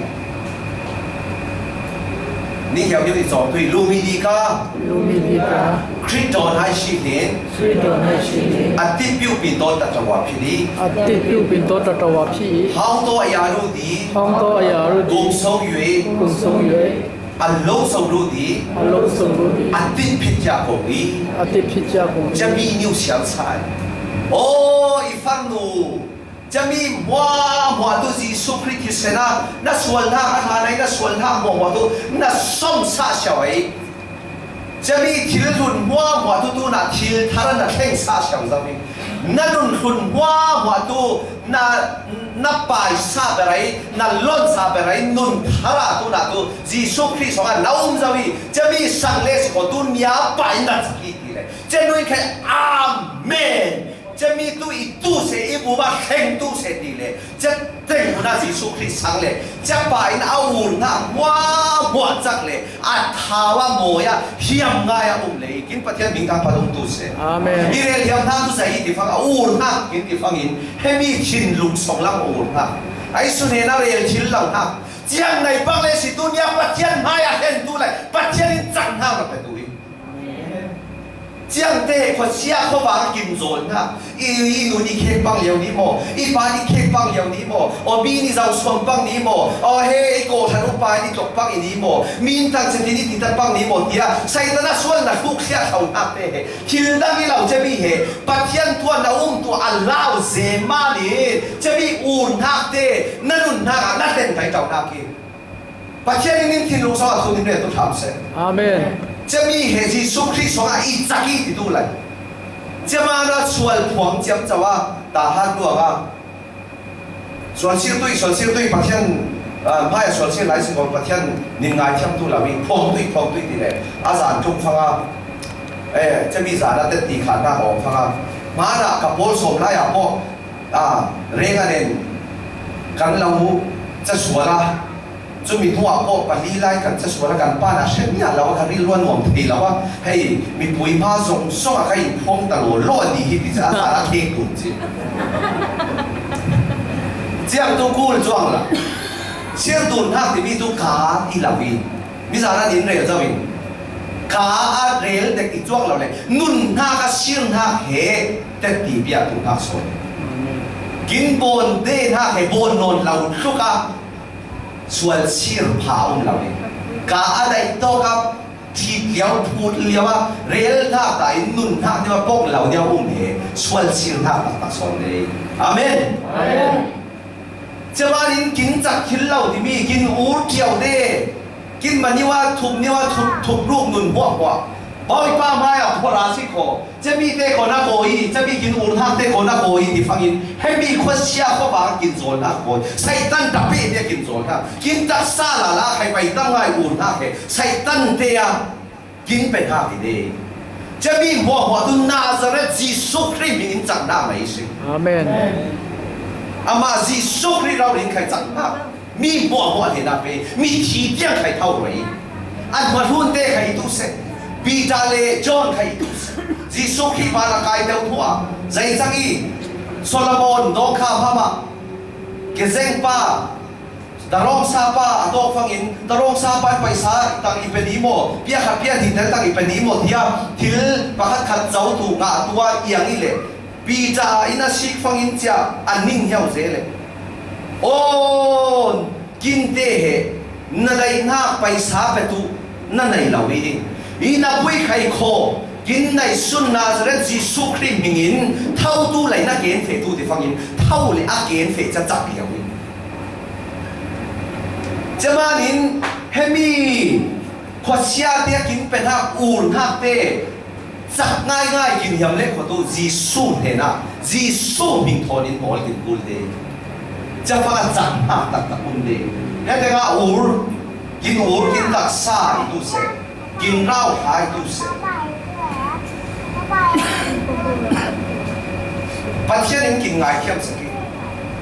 Ni hiau hiau i cawng tui, Lumi di ka. Lumi di ka. Khrih dawn hai si hin. Khrih dawn hai si hin. A tip piu pin dawn ta tawa phi di. A tip piu pin dawn ta tawa phi. Hong to a ya ru di. Hong to a ya ru di. Gong song yue. Gong song yue. A lo song ru di. A lo song ru di. A tip phit ya kong di. A tip phit ya kong di. Jami niu siam sai. O, i fang nu. Cami hmuahhmuah tu Jesuh Khrih thisen ah na sual hnak, a hlanai na sual hnak hmuahhmuah tu na sawmsah siau ei. Cami thil hlun hmuahhmuah tu tunah thil thar na thleng sah siau zo hi. Na nun hlun hmuahhmuah tu na, na paisa berai, na lonsa berai, nun thar ah tunah tu Jesuh Khrih sawngah na um zo hi. Cami sang le si ko tu nia pai na cak hi ti le. Cenu in khai, Amen. Cami tu i tu se, i bu ba thleng tu se ti le. Ca teng huna Jesuh Khrih sang le. Ca pa in a ur hna hmuahhmuah cak le. A thau a mawi a hiam ngai a um le. Kin Pathian bing thang pha dong tu se. Amen. I rel hiam hna tu sa i ti fang a ur hna. Kin ti fang in. Hemi thinlung song lam a ur hna. Ai sun he na rel thil lo hna. Ciang nai bang le si tu nia Pathian hmai a hen tu lai. Pathian in cang hna na pe tu i. Ciangte khuasia khuavang a kim zawn hna. I, i nun i khek pang lio ni maw? I pa i khek pang lio ni maw? Aw, mi ni zau suam pang ni maw? Aw, he, i kawhhran upa i tlok pang i ni maw? Min tang cetin i titat pang ni maw? Tiah Satan a sual na hluk hliah tho hnak te he. Thil dang i lo cemi he. Pathian tuan na um tu a lau zema ni. Cemi ur hnak te. Na nun hnak ah na hlen ngai tau hnak i. Pathian in in thinlung sawng a thun in rel tu hram seh. Amen. Cemi he Jesuh Khrih sawng ah i cak i ti tu lai. Cema na sual phuang ciamco ah, tahan luang ah. Sual sir tui, sual sir tui, Pathian, ah, hmai ah sual sir lai si ko, Pathian nin ngai thiam tu lau i, phuang tui, phuang tui ti le. A zan tlung fang ah. Eh, cemi zan ah tet ti khan na awng fang ah. Hmana ka pawl sawm lai ah pawh. Ah, reng a nen kan lo casual a, cumi hnuah pawh pali lai kan casual a, kan pa na hre miah lo a, kan rilruah nuam thei lo a, hei, mipui hma zong zong a ka inphuang ta law law a ni hi ti ca a, a thek dun ci. Ciang tu kul cuang la. Sir dun hnak timi tu ka i lo i. Mizan an in rel zo in, ka a rel dek i cuak lo le, nun hnak a sir hnak he tetti bia tu hnak sawn. Kin bawn de hnak he bawn nawn lo tluk a sual sir pha um lo le, ka a daih tawk a thit liau, phut liau a rel hnak ta in nun hnak deuh a pawk lo deuh um he sual sir hnak taktak sawn le. Amen. Amen. Cemanin kin cak thil lo timi, kin ur ṭiau te, kin maniu a thup niu a thup, thup ruk nun hmuahhmuah. Bawipa hmai ah phuarh a si kho. Cemi te kho na kawi, cemi kin ur hnak te kho na kawi ti fangin, hemi khuasia khuavang kin zawl hnak kawi. Satan tape te kin zawl hnak. Kin taksa lala khai pai tam ngai ur hnak he. Satan te a Kin pe hna hi de. Cemi hmuahhmuah tu Nazareth Jesuh Khrih hming in caknak mei si. Amen. Amah Jesuh Khrih rau in khai caknak. Mi hmuahhmuah hnenah pe, mi thi tiang khai tho roi. An hmahlun te khai tu seh. Peter le John khai tu seh. Jesuh Khrih pa na kai deuh hnuah. Zeicang i Solomon dawngkha hmamah. Kezeng pa. Tarawngsa pa a tawk fangin, tarawngsa pa in paisa tang i pe ni maw, piakhat piathih tel tang i pe ni maw, tiah thil pakhat khat co tu ngah tu ah iang i le, Peter in a sik fangin cia a ning hiau ze le. Aw, kin te he, na daihnak paisa pe tu na nei lo i, i na pui khai kho, kin naih sun Nazareth Jesuh Khrih hmingin tho tu lei na ken feh tu ti fangin tho le a ken feh cacak lio i. Cemanin hemi khuasia te a kin pe hnak, ur hnak te cak ngaingai kin hiam le khuatu Jesuh hnenah Jesuh hming thawn in mawl kin kul te. Cafang a cak hnak taktak um te. He tengah ur, kin ur, kin taksa i tu seh. Kin rau hai tu seh. Pathian in kin ngaithiam sak i,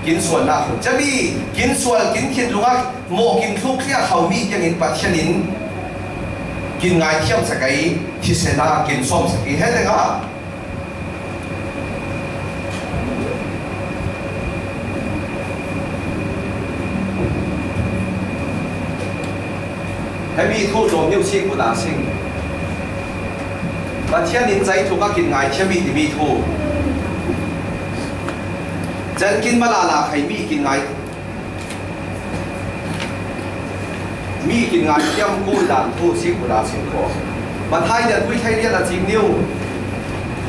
kin sualnak hlun. Cami, kin sual, kin thinlung ah mawh kin thluk thliah khomi tiangin Pathian in kin ngaithiam sak i, thisen ah kin sawm sak i, he tengah Hemi thu tawm neu sik buta sing. Pathian in cai thuk a kin ngaithiam i timi thu. Chan kin malala khai mi kin ngai. Mi kin ngaithiam kul dan thu sik buta sing ko. Mathai dan tui khai lian a cing neu.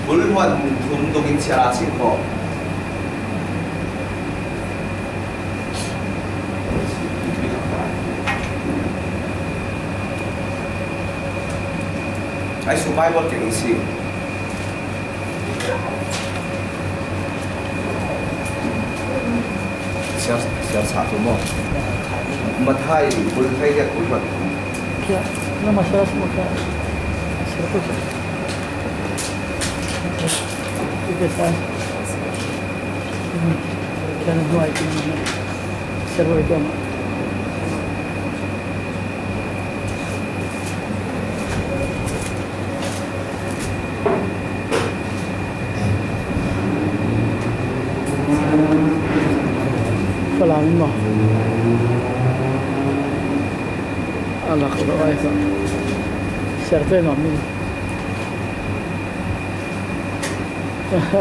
Bul huan thum dungin siara sing ko. Ai su Bible ke isi. Siar, siar sa tu mo. Mathai bul khai dia kul mat. Kia, nama siar semua kia. Siar tu siar. Itu saya. Kena dua itu. Seru itu amat. Falam maw? A lak lo ai kha. Ser pe maw mi?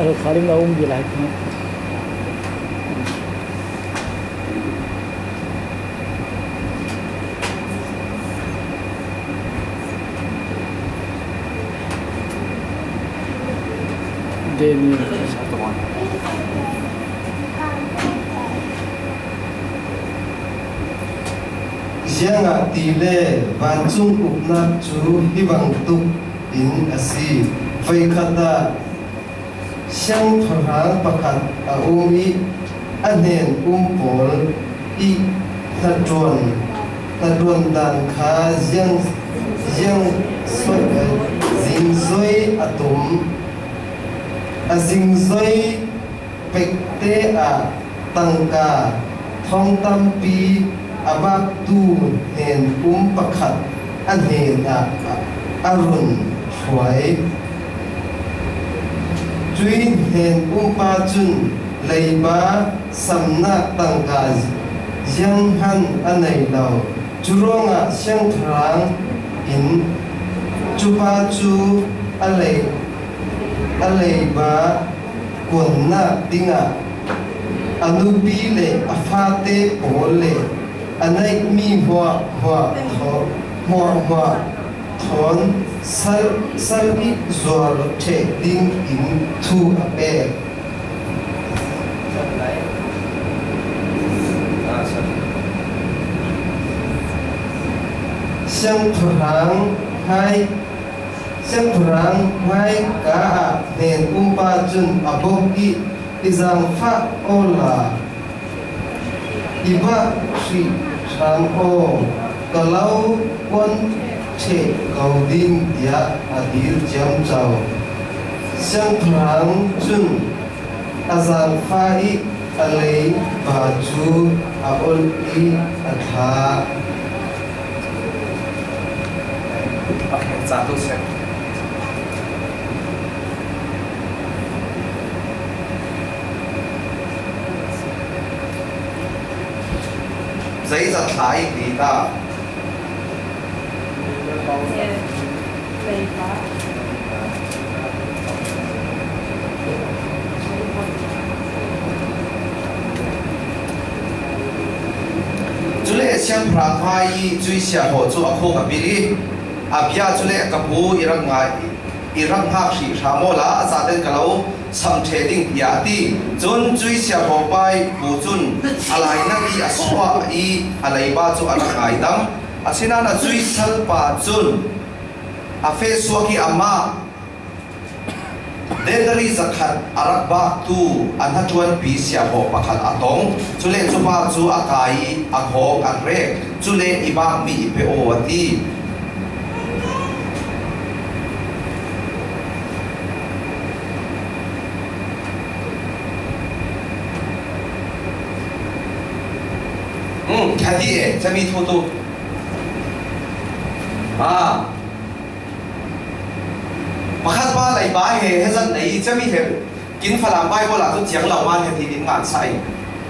Al khalim la um bi lai kha. Daniel. Ziangahtile vancung uknak cu hi bangtuk in a si. Voikhat ah siangthohrang pakhat a um i a hnen um pawl i hnaṭuan, hnaṭuan dan kha ziang, ziang soi, zingzoi a tum. A zingzoi pekte ah tangka thawng tampi a baktu hnen um pakhat a hnenah a run hruai. Cui hnen umpa cun leiba samnak tangka zianghman a nei lo. Curuangah siangthohrang in cupa cu a lei, a leiba kuannak dingah a nupi le a fate pawl le a neihmi hmuahhmuah thaw-, hmuahhmuah thawn sal, sal i zuar ṭheh dingin thu a pek. Siangthohrang hmai, siangthohrang hmaika ah hnen umpa cun a bok i, i zaangfah awla, i bah hrih hram aw, ka lo kuan ṭheh ko ding, tiah a dil ciamco. Siangthohrang cun a zaangfah i a leiba cu a olh i a thlah. Okay, ca tu seh. Zeizat thla i ti ta? Cule siangpahrang hmai i cuih siahaw cu a khuk a pil i a bia, cule ka pu i rak ngai, i rak hngak hrih hram awla a zaten ka lo sam ṭheh ding, tiah a ti. Cun cuih siahaw pa i pu cun a lainak i a suah i a leiba cu a rak ngaidam. Asinain a cuih salpa cun a feh suak i amah denari zakhat a rak baktu a hnaṭuanpi siahaw pakhat a tong. Cule cupa cu a kai i a hawng a rek. Cule i bakmi i pe aw, a ti. Hmm, Kathy e, cami thu tu. Ah. Pakhat pa leiba he, he zat nei, cami he, kin Falam Bible ah tu ciang lo man he ti in ngan sa i.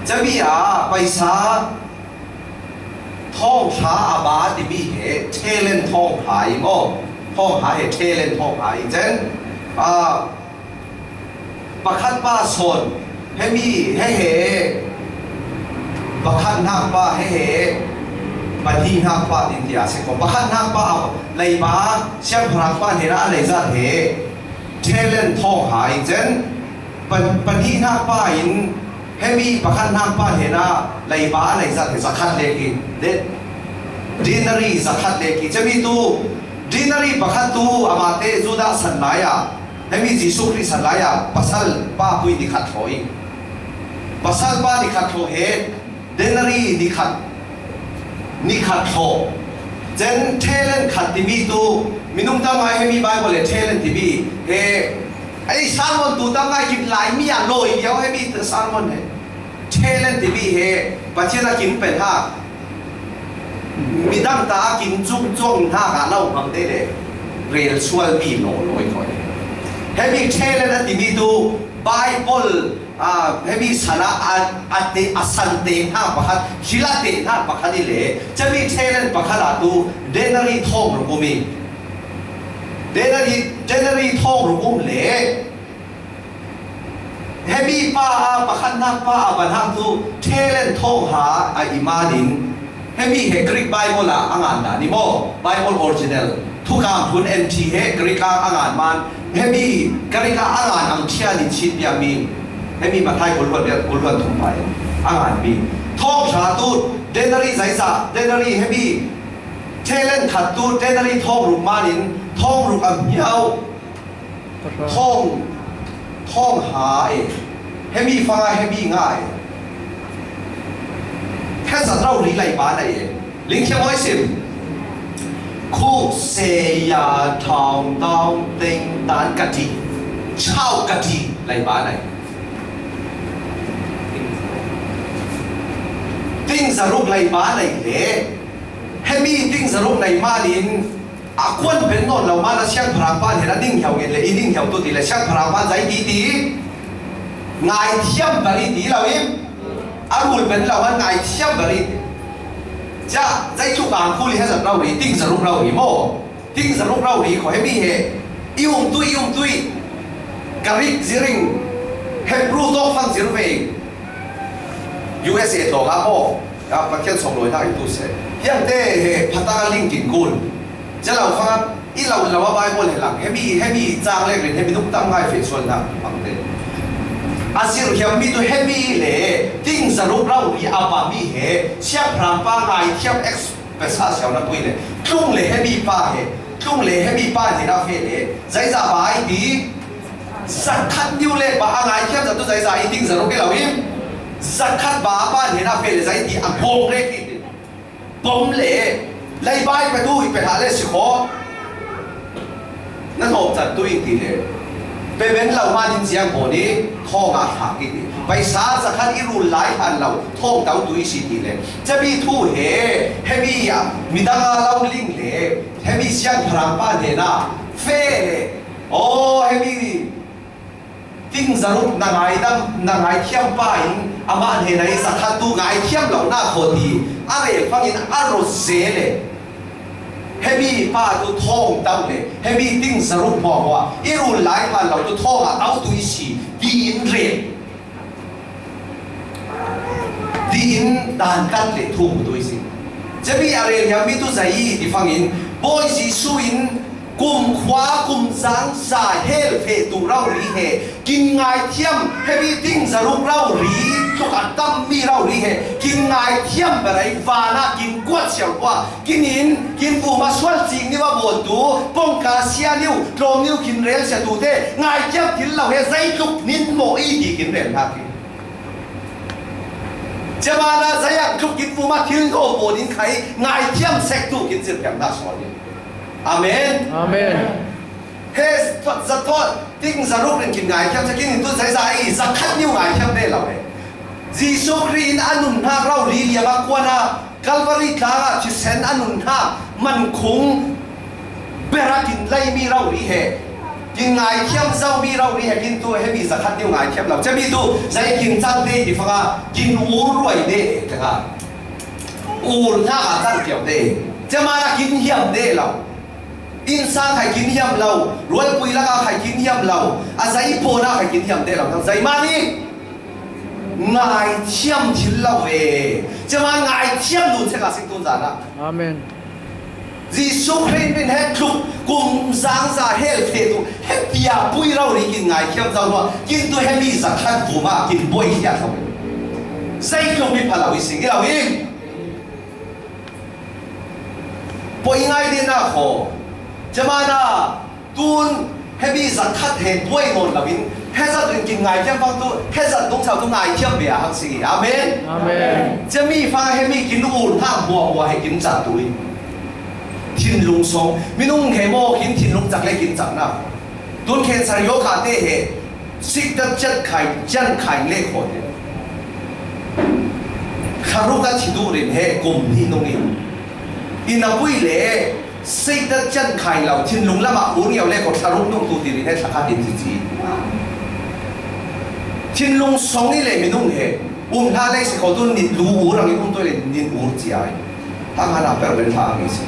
Cami ah paisa Thawngṭha a ba timi he talent thawngṭha i maw? Thawngṭha he talent thawngṭha i cen. A, pakhat pa sawn, hemi he he, pakhat hnak pa he he, pahnih hnak pa tin ti a si ko. Pakhat hnak pa a leiba, siangpahrang pa hnenah a leizat he, talent thawngṭha i cen. Pa, pahnih hnak pa in, hemi pakhat hnak pa hnenah leiba a leizat he zakhat lek i, de-, denarii zakhat lek i. Cemi tu, denarii pakhat tu, amate Judah san lai ah, hemi Jesuh Khrih san lai ah, pasal pa pui ni khat thaw i. Pasal pa ni khat thaw he, denarii ni khat, ni khat thaw. Cen talent khat timi tu, minung tam ngai hemi Bible le talent timi he, ei sermon tu tam ngai kip lai mi a lawi liau hemi sermon he. Talent timi he, Pathian a kin pen ha. Midang ta a kin cung cuang hna ka lo hmang te le. Rel sual mi law lawi ko he. Hemi talent a timi tu, Bible a, hemi san a, a, a te, a san te hna pakhat, thil a te hna pakhat i le, cemi talent pakhat ah tu, denarii thawng ruk um i. Denarii, denarii thawng ruk um le, hemi pa a, pakhat hnak pa a, pa hnak tu, talent thawng ha a i manin, hemi he Greek Bible ah a ngan dan i maw? Bible original. Thukam phun N T he Greek ah a ngan man. Hemi Greek ah a ngan ang thian in chin piami. Hemi Mathai kul huat biak kul huat thum pai a ngan mi. Thawngṭha tu denarii zaisa, denarii hemi talent khat tu denarii thawng ruk manin thawng ruk a hmiau. Thawng, thawng ha e. Hemi fanga hemi nga e. Hezat rau ri lai ba nai e. Ling thiam oi sim. Khu se ya thawng thawng ting tan ka ti. Chau ka ti lai ba nai. Ting zaruk lai ba nai le. Hemi ting zaruk lai manin. A kuan pen nawn lo, mana siangpahrang pa hnenah ning hiau ngen le, i ning hiau tu ti le, siangpahrang pa zai ti ti, ngaithiam bari ti lo i, a rul pen lo, an ngaithiam bari ti. Cia, zai tu kang kuli hezat rau ri, ting zaruk rau ri maw? Ting zaruk rau ri ko hemi he, i um tui, i um tui, ka rik ziring, Hebrew tawk fang zir ve. U S A tlawng ah maw, ah, Pathian sawm lawi hna i tu seh. Hiangte he phatang a ling kin kun. Cia lo fang i lo lo a Bible he lang. Hemi, hemi cang le rin, hemi nung tam ngai fe sual hna pangte. A zir hiam mi tu hemi le ting zaruk rau ri a pa mi he siangpahrang pa ngaithiam ex Pesa siau na pui le. Tlung le hemi pa he. Tlung le hemi pa he na fe le. Zaiza pa ai ti. Zakhat niu le pa a ngaithiam zatu zaiza i ting zaruk i lo in. Zakhat pa pa he na fe le zai ti a bom le ki. Bom le. Lai bai pe tu i pe ha le si kho. Na thawm can tu i ti le. Pe ben lo ma din ziang baw ni thawng a thak i ti. Paisa zakhat i rul lai han lo thawng tau tu i si ti le. Cabi thu he, hemi ya, midang a lo ling le, hemi siangpahrang pa hnena, fe le. Aw, hemi ting zaruk na ngaidam, na ngaithiam pa in, amah hnena i zakhat tu ngaithiam lo na khaw ti, a rel fangin a ro ze le. Hemi pa tu thawng tau le, hemi ting zaruk hmuahhmuah, i rul lai hman lo tu thawng a tau tu i si, tiin rel. Tiin dan kan le thu tu i si. Cemi a rel hiam mi tu zai i ti fangin, Bawi Jesu in kum khua, kum zang sa hel feh tu rau ri he, Kin ngaithiam, hemi ting zaruk rau ri, tluk a tam mi rau ri he, kin ngaithiam berei vana kin kuat siau kua, kin in, kin vuma sual cing niu a bawn tu, pongka sia niu, tlawm niu kin rel sia tu te, ngaithiam thil lo he, zai tluk nin maw i ti kin rel hna ki. Cemana zai ang tluk kin vuma thil no bawn in khai, ngaithiam sek tu kin zirhiam hna sual ni. Amen. Amen. He thot za thot, ting zaruk rin kin ngaithiam, sa kin in tu zaiza i, zakhat niu ngaithiam ve lo he. Jesu Khrih in a nunnak rau ri liam a kuan a, Calvary tlang ah thisen a nunnak man khung bera kin lei mi rau ri he. Kin ngaithiam zau mi rau ri he, kin tu he mi zakhat niu ngaithiam lo. Cemi tu, zai kin cang te, di fanga, kin ur ruai te, te ka. Ur hna a tang piau te. Cemana kin hiam te lo. Innsang khai kin hiam lo. Rualpui laka khai kin hiam lo. A zai pawna khai kin hiam te lo. Nang zai mani. Ngaithiam thil lo e. Cemana ngaithiam nu cheka sing tun zana. Amen. Jesuh Khrih in he tluk kum zangza hel feh tu he pia pui rau ri kin ngaithiam zau lua kin tu he mi zakhat vuma kin boi hiat lo. Zai tluk mi pha lo i sing i lo i. Poi ngai din na kho. Cemana tun he mi zakhat he buai nawn lo in he zat rin kin ngaithiam fang tu he zat dong chau tu ngaithiam bia hang sing i. Amen. Amen. Cemi fang he mi kin ur hna hua hua he kin zat tu i. Thinlung song minung he maw kin thinlung chak le kin chak na. Tun cancer yoka te he sikta chat khai chan khai le kho te. Kharuk a thi tu rin he kum hi nung in. Ina pui le sikta chan khai lo thinlung lama ur ngiau le kho kharuk nung tu ti rin he thakhat in ti ti. Thinlung song i le minung he um hla le si kho tu nit lu ur ang i um tu le nit ur ci ai. Hang hana per ben hla ang i si.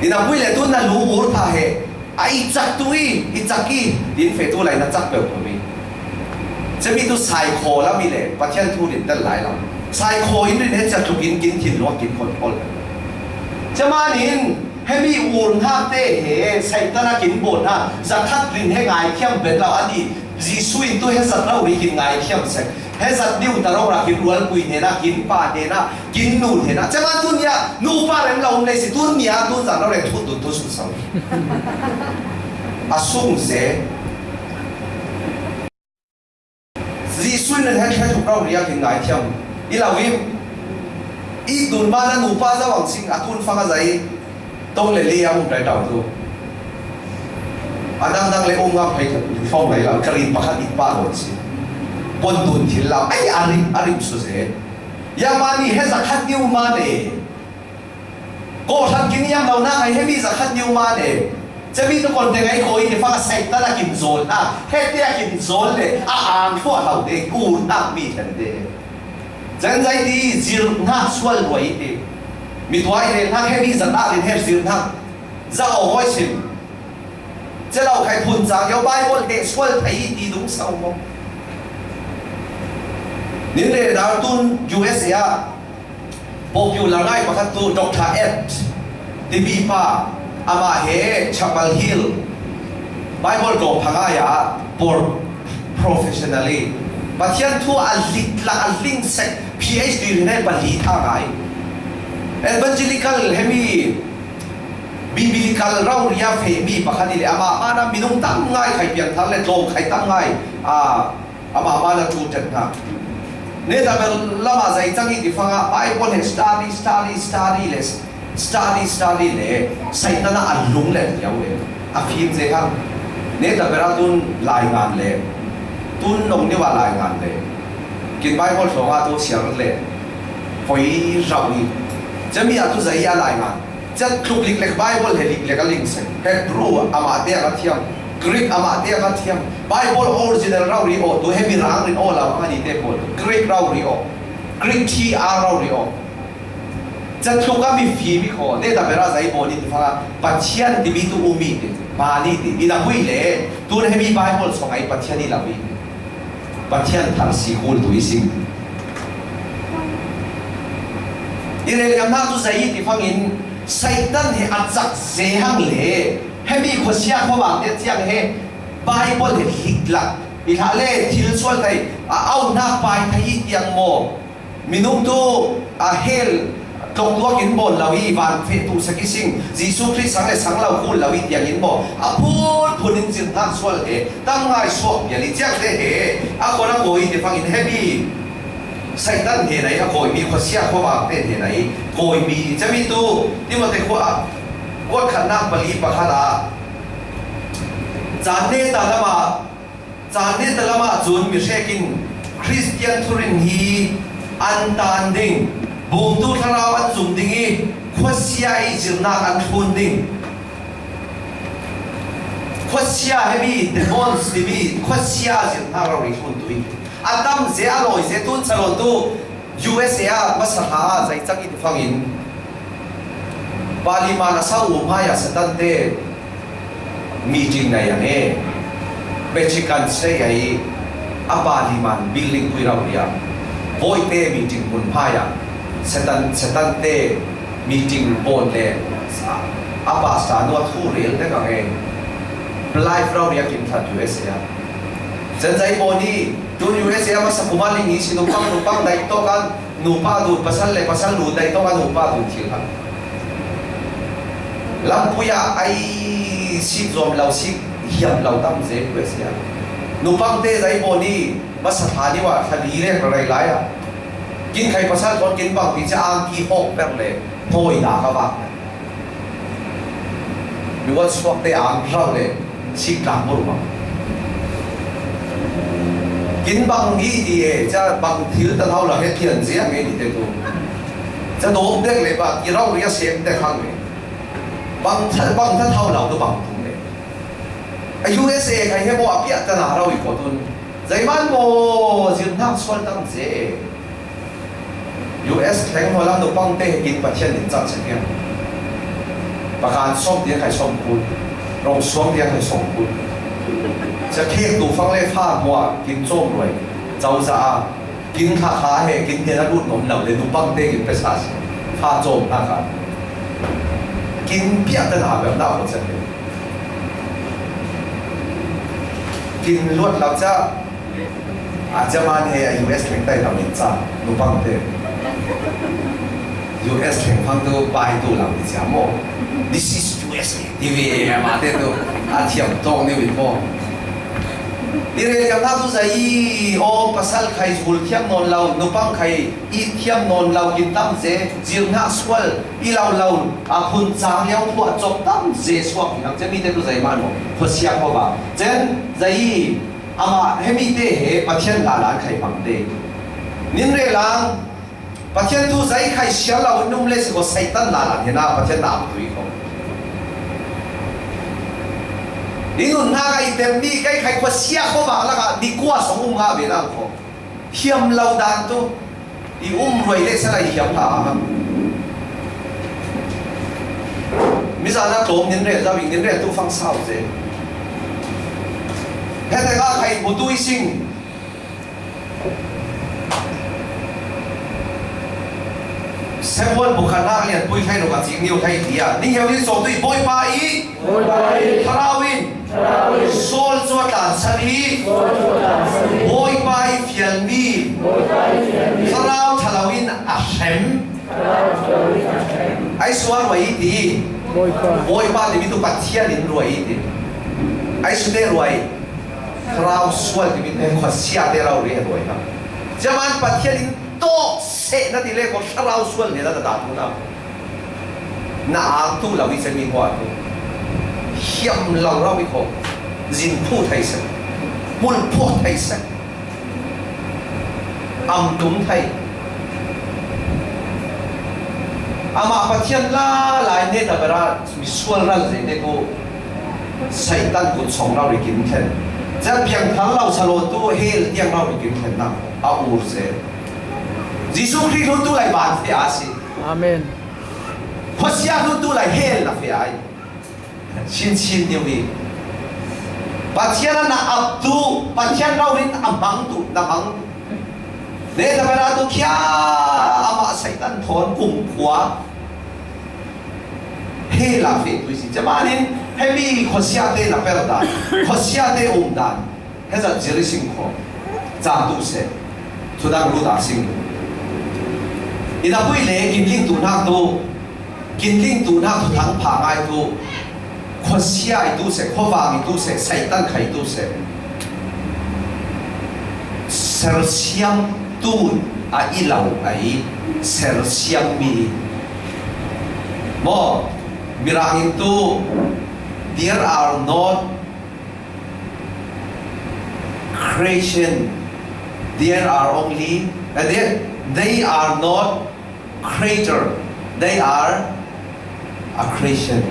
Ina pui le tu na lu ur pha he. A i cak tu i, i cak i, din fe tu lai na cak peuh peuh mi. Cemi tu sai khaw lam i le, Pathian thu din dal lai lam. Sai khaw in rin he cak tluk in kin thin luak kin khon khol. Cemanin, he mi ur hnak te he, Satan a kin bawn hna, zakhat rin he ngaithiam bet lo a ti, Jesuh in tu he zat lo ri kin ngaithiam sek. He zat diu ta ro ra kin rualpui hnena, kin pa hnena, kin nu hnena. Cema tun nia, nu pa rem lo um lei si, tun nia, tun zan lo rem thut dun tu sung sau. A sung se. Jesuh in he he thuk lo ria kin ngaithiam. I lo im. I tun ma na nu pa za wang sing, a tun fang a zai. Tong le li a um rai tau tu. A dang dang le um ngam phei thong lai lau, ka rin pakhat i pa lo si. Pon tun thil lau, ai a rim, a rim su se. Ya mani he zakhat ni um ma ne. Ko thak kin yam lo na ai he mi zakhat ni um ma ne. Cemi tu kon te ngai ko i te fa ka sai ta la kin zol na. He te a kin zol le, a ang thua lau de, u na mi then de. Zan zai ti zir na sual lo i te. Mi tuai le na he mi zan a le he zir na. Za aw hoi sim. Che lo khai phun chang yo Bible he sual thei ti dung sau mo. Nin le dar tun U S A a popular ngai pakhat tu Doctor Ed timi pa ama he Chapel Hill Bible ko phangai a por professionally. Pathian thu a lit la a ling sek P H D ri ne pali tha ngai. Evangelical hemi biblical rau ria fe mi pakhat i le ama mana minung tam ngai khai piang thar le tlawm khai tam ngai a ama mana tu tet na. Ne ta bel lama zai chang i ti fanga Bible he study, study, study le study, study le Satan a lung le yau le. A fim ze kha. Ne ta bera tun lai ngan le. Tun nong ni wa lai ngan le. Kin Bible thong a tu siar le. Poi rau i. Jami a tu zai a lai ngan. Chat tluk lik lek Bible he lik lek a ling sen. Hebrew ama te a thiam. Greek ama te a thiam. Bible original rau ri o. Tu he mi rang rin o lau a ni te pol. Greek rau ri o. Greek T R rau ri o. Chat tluk a mi fi mi kho, ne ta bera zai bo ni ti fa, Pathian ti mi tu u mi ti, ma ni ti, i na hui le, tu ne mi Bible song ai Pathian i la mi. Pathian thar si hul tu i sim. I le liam na tu zai ti fangin, Satan he a chak ze hang le, he mi kho sia kho bang te chiang he, Bible he hik lak. I hla le, thil sual thai, a au na pai thai i tiang mo. Minung tu a hel tlok tuak in bawn lo i van feh tu sak i sing. Jesuh Khrih sang le sang lo kul lo i tiang in baw. A phun phun in zir hnak sual he. Tam ngai suak bia li ciang te he. A khuan a kawi te fang in he mi. Satan he nai a kawi mi khua sia khua vang te he nai. Kawi mi cami tu. Timothy khua a. Kuat khat nak pali pakhat a. Caan ne ta lam a. Caan ne ta lam ah cun mihrek in Khristian thurin hi an taan ding, bawmtu thlarau an zum ding i khuasia i zirnak an thlun ding. Khuasia hemi demons timi khuasia zirnak rori thlun tu i a tam ze a lawi ze tun chalawtu U S A ah masa hla ah zaicang in fangin Parliament a sa um hai ah Satan te meeting nei ang e. Vatican City ah a Parliament building pui rau ria. Voi te meeting hun hai ah Satan, Satan te meeting bon le a pastor nua thu rel te kang e. Live rau ria kin that U S A ah. Cen zai bon i tun U S A ah masa kuma ling i si nupang, nupang dai to kan nupa dun pasal le pasal lu dai to kan nupa dun thil ha. Lampui ah ai sik zom lau sik hiam lau tam ze U S A. Nupang te zai bon i masa tha ni wa tha li le rai lai a. Kin khai pasal ton kin bang ti cha ang ki hok per le hoi da ka bak. Mi wat suak te ang rau le sik tang bur ma. Kin bang hi ti e cha bang thil ta thau la he thian zia nge ni te tu. Cha dom dek le ba ki rau ria sem dek hang le. Bang tha, bang tha thau lau tu bang tung le. A U S A khai he mo a piak ta na rau i ko tun. Zai man mo zin hak sual tam ze. U S thleng ho lam nupang te he kin Pathian in chak se piang. Pakan som tiang khai som kun. Rong suang tiang khai som kun. Cha khek tu fang le fa mo a kin chom ruai. Chau za a. Kin kha kha he, kin he na lut nom lau le nupang te kin pe sa si. Fa chom na ka. Kin piak ta na bel na ko chen he. Kin luat lau cha. A cha man he a U S leng tai lau in cha. Nupang te. U S leng fang tu pai tu lau ni cha mo. This is U S A. Ni ve ma te tu. A thiam tong ni ve mo. Ni re thiam na tu za i o pasal khai zul thiam non lau. Nupang khai i thiam non lau kin tam ze, zir na sual, i lau lau, a phun chang liau phuah chok tam ze suak hi hang chen mi te tu zai man mo, khua sia khua ba. Chen zai i, ama he mi te he, Pathian la lan khai bang te. Nin re lang, Pathian tu zai khai sia lau num le se ko Satan la lan he na, Pathian na am tu i ko. I nun na kai tem mi kai khai khua sia khua ba la ka, ni kua song um nga ve lang ko. Hiam lau dan tu, i um ruai le sa lai hiam pha a. Mi za na tlom nin re, za wing nin re tu fang sau ze. He te ka khai bu tu i sing. Samuel bu khan hak lian pui khai lo ka ching niu khai tia. Ning heu nin so tu i Bawipa i. Bawipa i. Thlarau in. Thlarau in. Saul cu a tlansan i. Saul cu a tlansan i. Bawipa i fialmi. Bawipa i fialmi. Thlarau ṭhalo in a hrem. Thlarau ṭhalo in a hrem. Ai sual ruai i ti. Bawipa. Bawipa timi tu Pathian in ruai i ti. Ai sute ruai. Thlarau sual timi te khuasia te rau ri a ruai hna. Zeman Pathian in tawk seh na ti le ko thlarau sual nih na ta tu na. Na ang tu lo i cemi hua tu. Hiam lo rau i ko. Zin phu thei sek. Mul phu thei sek. Am tum thei. Amah Pathian la lai ne ta bera mi sual ral zei ne ko. Satan kut song rau ri kin thlen. Zan piang thang lo sa lo tu hel tiang rau ri kin thlen na. A ur ze. Jesu Khrih hlun tu lai ban fe a si. Amen. Khuasia hlun tu lai hel na fe ai. Sin sin tiu hi. Pathian a na ap tu, Pathian rau rin a mang tu, na mang tu. Ne ta bera tu kia ama Satan thon kum khua. He la fe tu si. Cemanin, he mi khuasia te na per dan. Khuasia te um dan. He zat zir i sing kho. Cang tu se. Thudang lu ta sing. I na pui le kin ling tu nak tu. Kin ling tu nak tu thang pha ngai tu. Khuasia i tu se, khuavang i tu se, Satan khai tu se. Sersiam tu a i lau a i sersiam mi. Mo, mirang in tu, there are not creation. There are only, uh, they, they are not creator. They are a creation.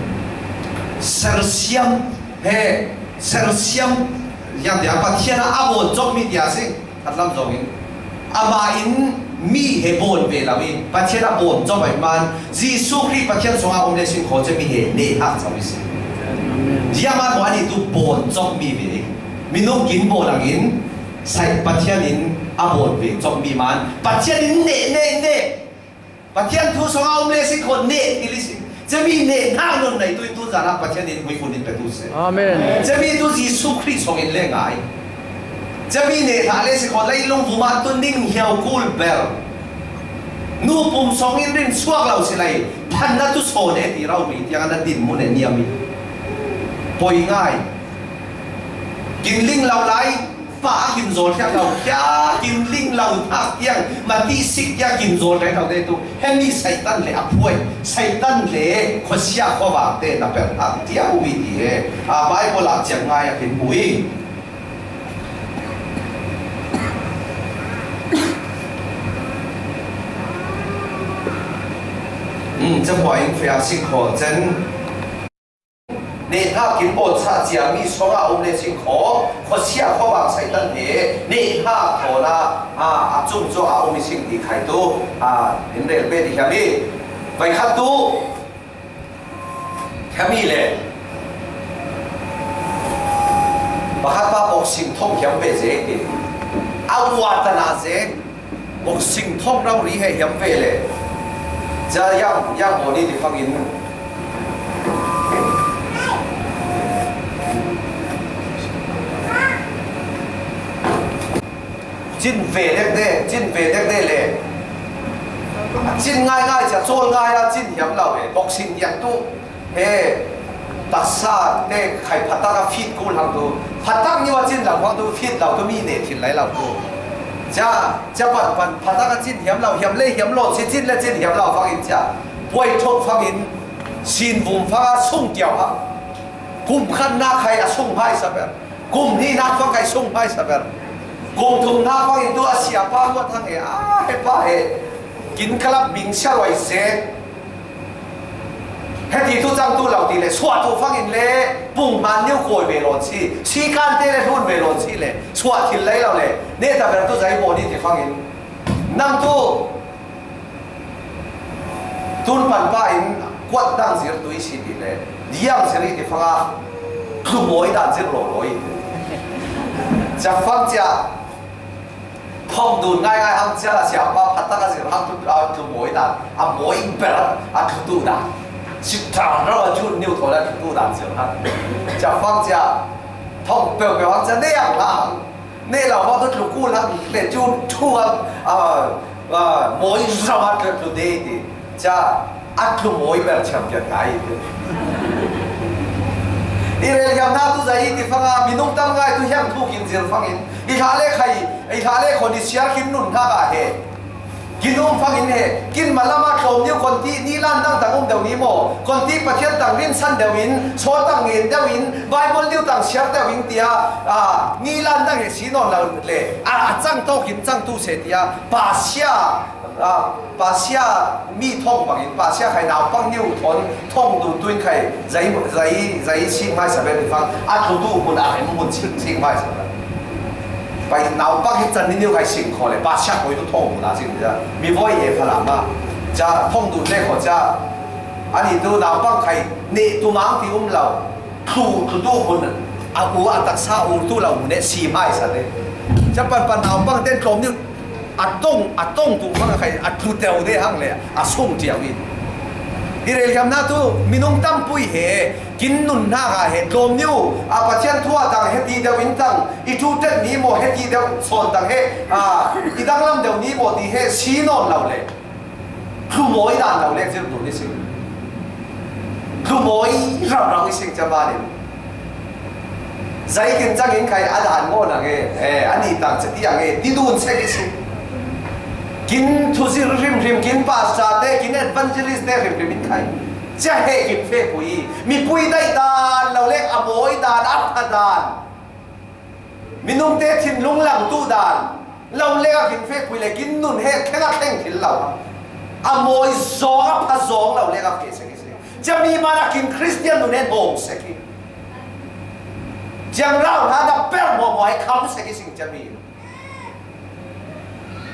Sersiam he, sersiam yang dia Pathian a bawl cawk mi dia sing. Khat lam zong in. Amah in Mi he bawn ve lo i, Pathian a bawn cawp ahih man, Jesu Khrih Pathian sungah a om le sin khaw cia mi he neh hak cawp i si. Ziah man maw, a nih tu bawn cawp mi ve. Minung kin bawn angin, sai Pathian in a bawn ve cawp mi man, Pathian in neh, neh, neh. Pathian thu sungah a om le sin khaw neh thil i si. Cia mi neh hak nawn nei tu in tu zan ah Pathian in huifun in pe tu seh. Amen. Cia mi tu Jesu Khrih sungin le ngai. Cia mi neh hlah le si khaw, leilung vum ah tu ning hiau kul ber. Nu pum sawng in rin suak lo si lai. Phan na tu sawn e ti rau mi tiang a na din mun e niam i. Poi ngai. Kin ling lo lai. Pa a kin zawl thiak lo. Kia kin ling lo thak tiang. Ma ti sik tiang kin zawl reng lo te tu. Hemi Satan le a phuai. Satan le khuasia khuavak te na per thak tiang ui ti he. A Bible ah ciang ngai a kin mu i. Hmm, cabuai in fea sik khaw cen. Neh hak in bawn sa cia mi sawng a um le sik khaw, khuasia khuavak Satan he, neh hak thawn a, a, a cung cuang a um i sing ti khai tu, a, in rel ve ti hiam i. Vai khat tu, Khami le pakhat pa boxing thong hiam ve zek ti. A uatan a zek boxing thong rau ri he hiam ve le. Cia yang, yang bawni ti fangin. Cin ve dek de, cin ve dek de le. Cin ngai ngai cia, cawl ngai a cin hiam lo e. Boxing tiang tu he taksa te khai phatak a fit kul hang tu. Phatak niwa cin lo hang tu fit lo tu mi ne thil lai lo tu. Cia, cia pan pan phatak a cin hiam lo, hiam le hiam lo, si cin le cin hiam lo fangin cia. Puai thok fangin sin vum fang a sung kiau ha. Kum khat na khai a sung hai sa ber. Kum hnihnak fang kai sung hmaisa ber. Kum thumnak fangin tu a siapa ruat hang he, a he pa he. Kin kalap ming sia ruai se. Heti tu cang tu lo ti le, suah tu fangin le, pung man neu kawi ve lawn si, si kan te le hlun ve lawn si le, suah thil lei lo le, ne ta ber tu zai baw ni ti fangin. Nang tu, Tun pan pa in kuat dang zir tu i si ti le, diang zir i ti fanga tlu mawi dan zir lo lo i. Cia fang cia, thong dun ngai ngai hang cia la sia pa phat taka zir hang tu, a tlu mawi dan, a mawi ber a tlu tu dan. Si thang rau a jun niu thaw la tlu tu dan zir hang. Cia fang cia, thong peu peu hang cia ne ang la hang. Nei lo hmang tu tlu kul hang le cu thu hang, a, a, mawi zam a tlu tlu de ti. Cia a tlu mawi ber champion ngai ti. I rel hiam na tu zai ti fanga minung tam ngai tu hiam thu kin zir fangin. I hla le khai, i hla le khon i siar kin nun hna ka he. Kin um fangin he, kin malam a tlawm niu konti ni lan dang tang um deuh ni maw, konti Pathian tang rinsan deuh in, saw tang ngen deuh in, Bible niu tang siar deuh in tia, a, ni lan dang he si nawn lo le, a, a cang tawk in cang tu se tia, pasia, a, pasia mi thong bangin, pasia khai naupang niu thawn, Thong dun tuin khai, zai, zai, zai sing hmaisa ber ti fang, a tlu tu hmun a hei hmun sing, sing hmaisa ber. Pai naupang hi can ni niu khai sing kho le, pa siak koi tu thong dun a sing cia. Mi voi e pha lam a. Cia thong dun le kho cia. Ani tu naupang khai, ne tu mang ti um lo. Tlu, tlu tu hmun, a u a taksa u tu lo hmun e si hmaisa le. Cia pan pan naupang ten tlawm niu. A tong, a tong tu hmang a khai, a tlu teu de hang le, a sung tiau in. I rel hiam na tu, minung tampui he, kin nun hna ka he, tlawm niu, a Pathian thu a tang he ti deuh in tang, i thu tet ni maw he ti deuh sawn tang he, a, i danglam deuh ni maw ti he, si nawn lo le. Tlu mawi dan lo le, zir dun i si. Tlu mawi rau rau i si, cia manin. Zai kin cangin khai a dan ngaw nang e, eh, a nih tang cati ang e, ti dun sek i si. Kin thuzir hrimhrim, kin pastor te, kin evangelist te hrimhrim in khai. Cia he kin fepui, mipui daih dan lo le a mawi dan, a pha dan. Minung te thinlung lang tu dan. Lo le a kin fepui le kin nun he thleng a thleng thil lo. A mawi zawng a pha zawng lo le a fe sek i si. Cia mi man a kin Christian nun he hawm sek i. Ciang rau hna na per maw maw he kham sek i sing cia mi.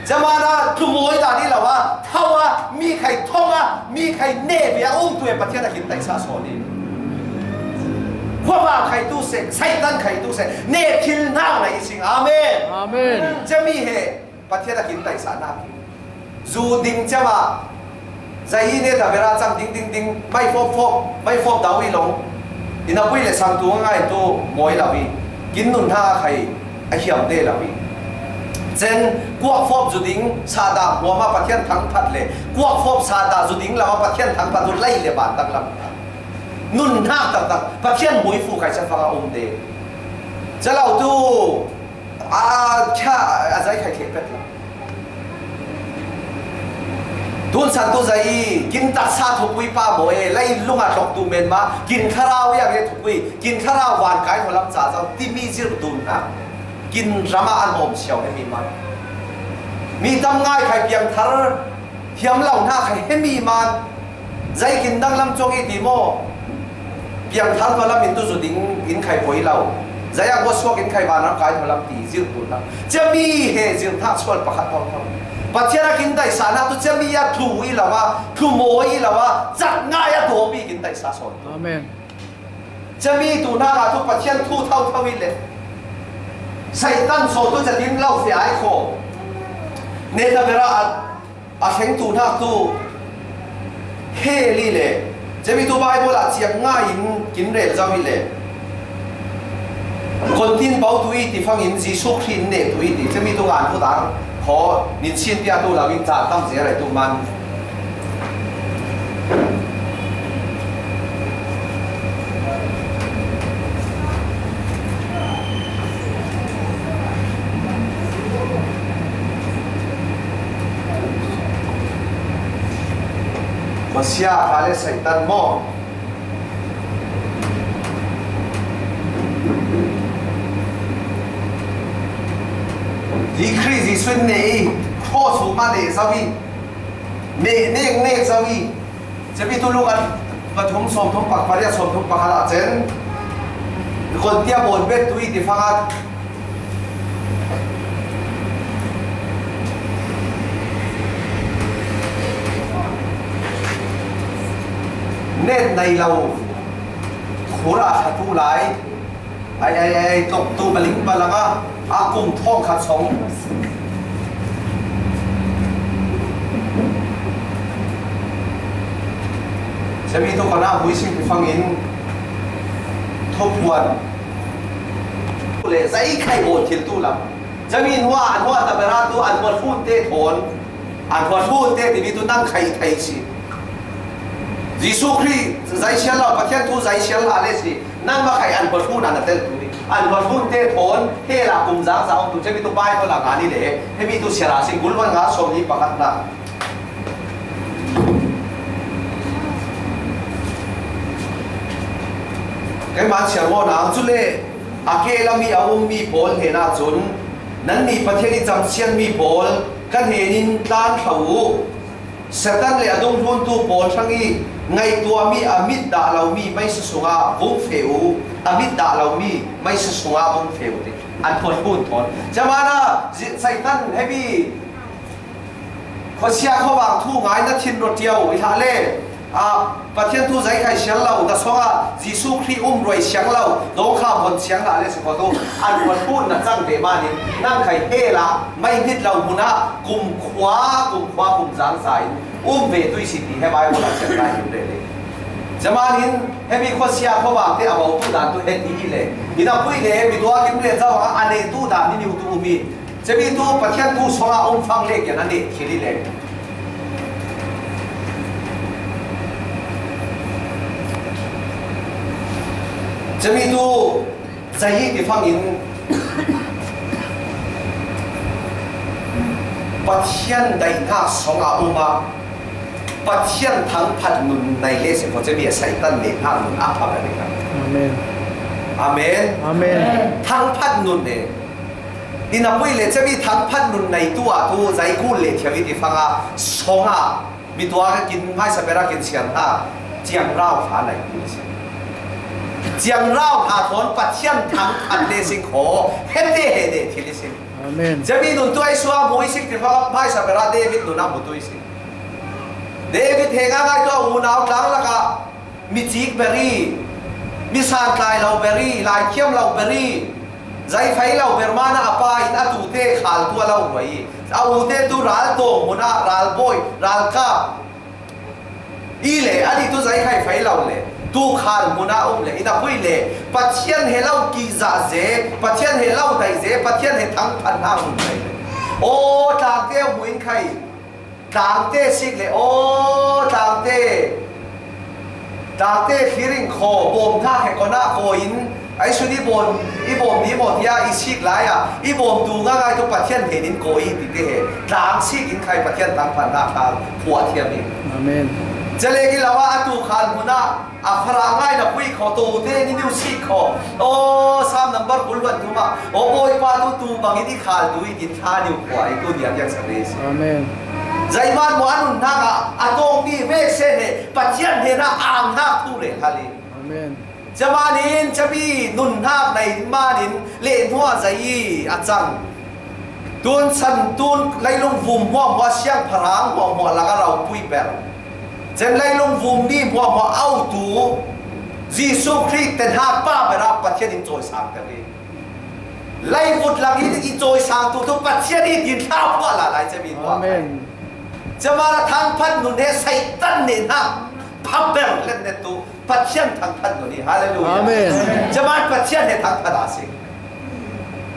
Cia mana tlu mawi dan i lo a, tho a, mi khai thong a, mi khai neh ve a umtu e Pathian a kin taihsa sawn i. Khuavak khai tu se, Satan khai tu se, neh thil nak na i sing. Amen. Amen. Cia mi he Pathian a kin taihsa nak. Zu ding cia ma, zai i ne ta bera cang ding ding ding, mai fop fop, mai fop dau i long. Ina pui le sang tu ngai tu mawi lo i. Kin nun ha khai a hiam te lo i. Chen kuak fop zu ding sa da huama Pathian thang phat le. Kuak fop sa da zu ding lama Pathian thang phat tu lai le ban tak lam. Nun hnak tak tak Pathian mui fu khai sa fanga um te. Cia lo tu, a, a, kha, a zai khai thei pet lo. Tun san tu zai i, kin taksa thupui pa maw e, lai lunga tlok tu men ma, kin thlarau ya ve thupui, kin thlarau van kai hua lam ca zau, timi zir tun hna. Kin rama an hawm siau he mi man. Mi tam ngai khai piang thar, hiam lo hna khai he mi man. Zai kin dang lam cawng i ti maw? Piang thar hua lam in tu zu ding in khai poi lo. Zai a hua suak in khai van ram kai hua lam ti zir tu hna. Cia mi he zir hna sual pakhat thawng thawng. Pathian a kin daihsa hna tu cia mi a tlu i lo a, tlu mawi i lo a, cak ngai a dawp i kin daihsa sawn. Amen. Cia mi tu hna ah tu Pathian thu thau thau i le. Satan saw tu cia tin lo fe ai kho. Ne ta bera a A thlengtu hnak tu he li le, cemi tu Baibal ah ciang ngai in kin rel zo i le, kontin bo tu i ti fangin Jesuh Khrih in neh tu i ti, cemi tu ngan kut ang khaw nin sin pia tu lo in ca tam zia rei tu man. Khuasia kha le Satan maw? Hi Khrih Jesuh in ne i, cross u ma ne zo i, ne nek nek zo i, Cemi tu luk a pathum sawmthum pakpariat sawmthum pakhat ah cen. Kontia bawn bet tu i ti fangak. Net nai lo. Khura a tu lai. Ai, ai, ai, tlawmtu paling palanga a kum thawngkhat sawng. Cemi tu kona huisin ti fangin thupuan. Le zai khai bawl thil tu lam. Cemi hnuah, hnuah tabera tu an hnuah thlun te thawn. An hnuah thlun te timi tu nang khai thei si. Jesuh Khrih zai sial lo, Pathian thu zai sial hlah le si. Nangmah khai an hua thlun ah na tel tu ding. An hua thlun te thawn, hell ah kum zang zang tu, cemi tu Bible ah ngan i le, hemi tu sial ah si, gul van nga sawm ni pakhat na. Kei man sial maw nang cu le, a ke lam i a um mi pawl hnenah cun, nannih Pathian i camsian mi pawl, ka hnen in tlan hlah u. Satan le a dungthluntu pawl hrang i ngaihtuahmi a mit dah lomi meisa sungah vung feh u, a mit dah lomi meisa sungah vung feh u ti an khuathun thawn. Camana Satan hemi khuasia khuavang thu ngai na thin rawt ṭio i hlah le, aa, Pathian thu zai khai siang lo, na songah Jesuh Khrih um ruai siang lo, dawngkham hon siang hlah le si khuatu an khuathun na cang ve manin nang khai hell ah mei hnit lo hmunah kum khua, kum khua, kum zang sa in um ve tu i si ti he Bible ah chiang lai in rel e. Zaman in hemi khuasia khuavang te a bawtu dan tu he ti i le, in a pui le, mi tuak in rel zo a, a neh tu dan in i tu um i, cemi tu Pathian tu song a um fang le kian a neh thil i le. Cemi tu Zai ti fangin Pathian daihnak song a um a, Pathian thangphat nun nei le si kho cemi a Satan nehnak nun a phak a ning. Amen. Amen. Amen. Thangphat nun e. Ina pui le cemi thangphat nun nei tu a tu zai kul le thiau i ti fang a song a Mi tuak a kin hmaisa ber a kin sian hna, ciangrau hna nei kul a si. Ciangrau hna thawn Pathian thangphat le sing kho, hete he de thil i si. Amen. Chemi nun tu ai sua mu i sik ti fa phai sa bera David nun a mu tu i sik. David he nga ngai tu a unau tlang laka mi cik beri, mi san tlai lo beri, lai kiam lo beri, zai fai lo ber mana a pa in a tute khal tu a lo ruai. A ute tu ral tong muna, ral boi, ral ka. I le, a ni tu zai khai fai lo le, tu khal muna um le, i na pui le, Pathian he lo ki za ze, Pathian he lo dai ze, Pathian he thang phan na um dai le. O, tlang te mu in khai, tlang te sik le, o, tlang te, tlang te thliring kho, bom na he kona ko in, Ai sun i bawm, i bawm ni maw tia i sik lai a, i bawm tu nga ngai tu Pathian hnenin kawi i ti te he. Tlang sik in khai Pathian tangphanna thal phuah thiam hi. Amen. Chale ki lawa a tu khal hmuna a fara ngai na pui kho tu te ni niu sik kho. O Sam number kul wan tu ma. O Bawipa tu tu bangin i khal tu i din thla niu phuah i tu dia tiang sa te si. Amen. Zaiman mo anun hnak a a tawng mi vek se he Pathian hnena ang hnak thu le thal hi. Amen. Camanin, cami nunnak nei manin lehnuah zei i a cang. Tun san tun leilung vum hmuahhmuah siangpahrang hmuahhmuah lak a ropui ber. Cen leilung vum mi hmuahhmuah autu Jesuh Khrih tenhak pa berah Pathian in cawisang ter hi. Leivut langin i cawisang tu tu Pathian i din thla phuah lalai cami hmuah. Amen. Camanin a thangphat nun he Satan nehnak phaber letnet tu Pathian thangphat nun hi. Halleluiah. Amen. Camanin Pathian he thangphat a si.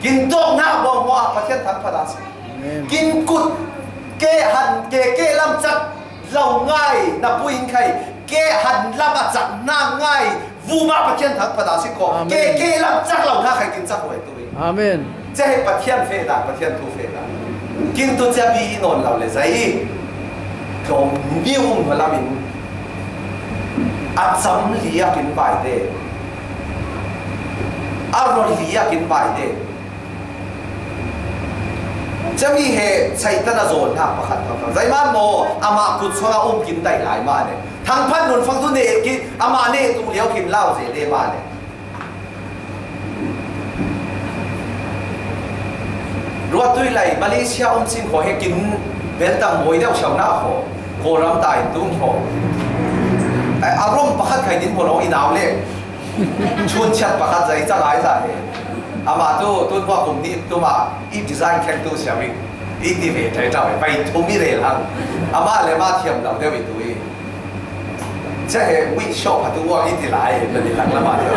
Kin tawknak bawngmawh ah Pathian thangphat a si. Amen. Kin kut ke han ke ke lam cak lo ngai na puin khai ke han lam a cak na ngai vuma Pathian thangphat a si ko. Amen. Ke ke lam cak lo na khai kin cak lo tu hi. Amen. Cia hi Pathian feh dan, Pathian thu feh dan. Kin tu cia bi i nawn lo le zai i tlawm ni um hna lamin a cam li a kin vai te, a rawl li a kin vai te. Cia mi he Satan a zawn hna pakhat thangthang. Zaiman maw amah kut suang a um kin dai lai mah ne. Thangphat nun fang tu ne ki amah ne tu liau kin lau ze le mah ne. Ruattui lai Malaysia um sin kho he kin beltang boi deuh siau na kho. Kawlram ta in tum kho. A rom pakhat khai din polo i nau le. Chun chiat pakhat zai ca lai za he. Ama tu tun hua kum ni tuma i design khen tu siau i. I ti ve thai tau e. Pai thum i rel hang. Ama le ma thiam lo deuh i tu i. Cia he wih shawh pha tu uang i ti lai, na ni lang lama tu.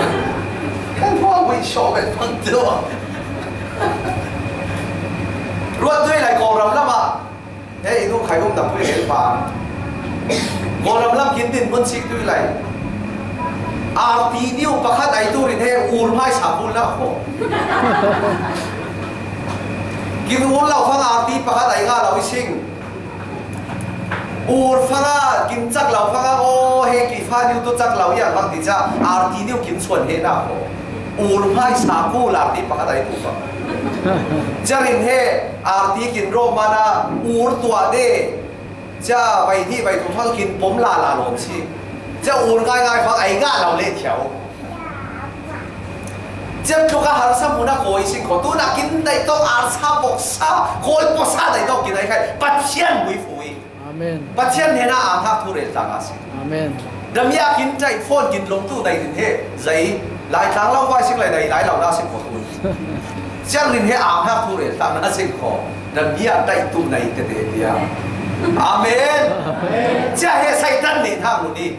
Kan hua wih shawh ve pang tu. Ruat tui lai Kawlram lama. He i nu khai um na pui he pa. Kawlram lam kin din mun sik tui lai. Arti niu pakhat ai turin he ur mai sa kul na ko. Kin ur lau fang arti pakhat ai nga lau i sing. Ur fanga kin cak lo fanga aw he kifa niu tu cak lo iang bang ti ca arti niu kin suan he na ko. Ur hmai sa ku arti pakhat ai tu fang. Cia rin he arti kin rawh mana ur tuah de. Cia vai hnih vai thum fang kin pom la la lawn si. Cia ur ngai ngai fang ai ngah lo le thiau. Cia tluk a harsa muna kawi sing ko. Tuna kin dai tawk arsa boksa kawi pawsa dai tawk kin ai khai. Pathian bui fui. Amen. Pathian hnena a hak thu rel tlang a si. Amen. Damia kin tai phone kin lawm tu dai din he zai lai tlang lo vai sing lai dai lai lo na si ko tu. Siang din he a hak thu rel tlang a si ko. Damia tai tu nai te te dia. Amen. Amen. Cia he Satan ne thang lu ni.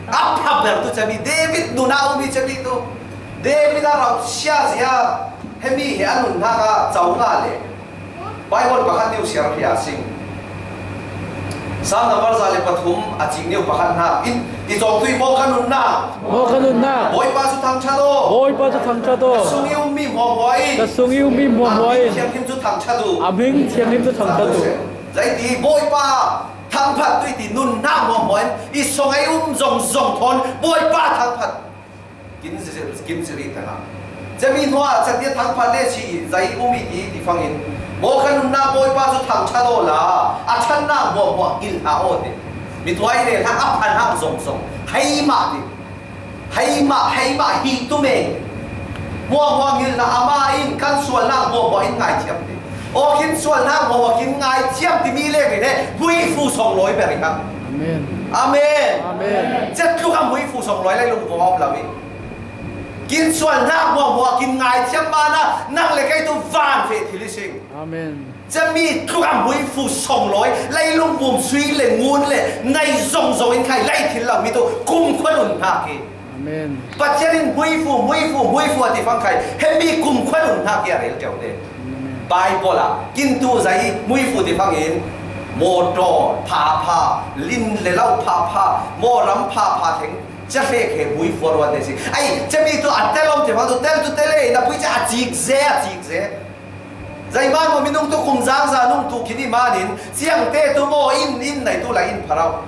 A pha ber tu cami David nuna umi cami tu. David a rau sia zia he mi he a nun haka cau nga le. Bible pakhat niu siar pia sing. Sam number za le pathum a cing niu pakhat hna. In i cawng tui maw ka nunna. Maw ka nunna. Bawipa cu thangṭhat aw. Bawipa cu thangṭhat aw. Ka sung i ummi hmuahhmuah in. Ka sung i ummi hmuahhmuah in. A hming thianghlim cu thangṭhat uh. A hming thianghlim cu thangṭhat uh. Zaiti Bawipa thangphat tuih ti nunnak hmuahhmuah in i sung i um zongzong thawn Bawipa thangphat. Kin zir, kin zir i tengah. Cami hnuah catia thangphat le si zai um i ti, ti fangin, maw ka nunnak Bawipa cu thangṭhat aw la, a ṭhatnak hmuahhmuah ngilh hna aw ti. Mituai le hna a phan hang zongzong. Hei mah ti. Hei mah, hei mah hi tu me. Muahmuah ngilhna ama in kan sualnak muahmuah in ngaithiam ti. Aw, kin sualnak muahmuah kin ngaithiam timi leng in he hmuifu songlawi ber i hang. Amen. Amen. Amen. Cetluka hmuifu songlawi lai lungpong a um lo i. Kin sualnak muahmuah kin ngaithiam mana nang le kei tu van feh thil i sing. Amen. Cemi tluka hmuifu songlawi, leilung vum sui le ngun le nai zongzong in khai lai thil lo mi tu kumkhua nunnak hi. Amen. Pathian in hmuifu, hmuifu, hmuifu a ti fang khai, hemi kumkhua nunnak hi a rel teu te. Amen. Bible ah, kin tu zai hmuifu ti fangin, motor, phapha, lin le lo phapha, moram phapha theng, ca hlek he hmuifu a ruat te si. Ai, cemi tu a tel om ti fang tu, tel tu tel e, na pui ca a cik ze, a cik ze. Zeiman maw minung tu kum zangza nung tu kini manin, ciangte tu maw in, in nei tu lai in pharau.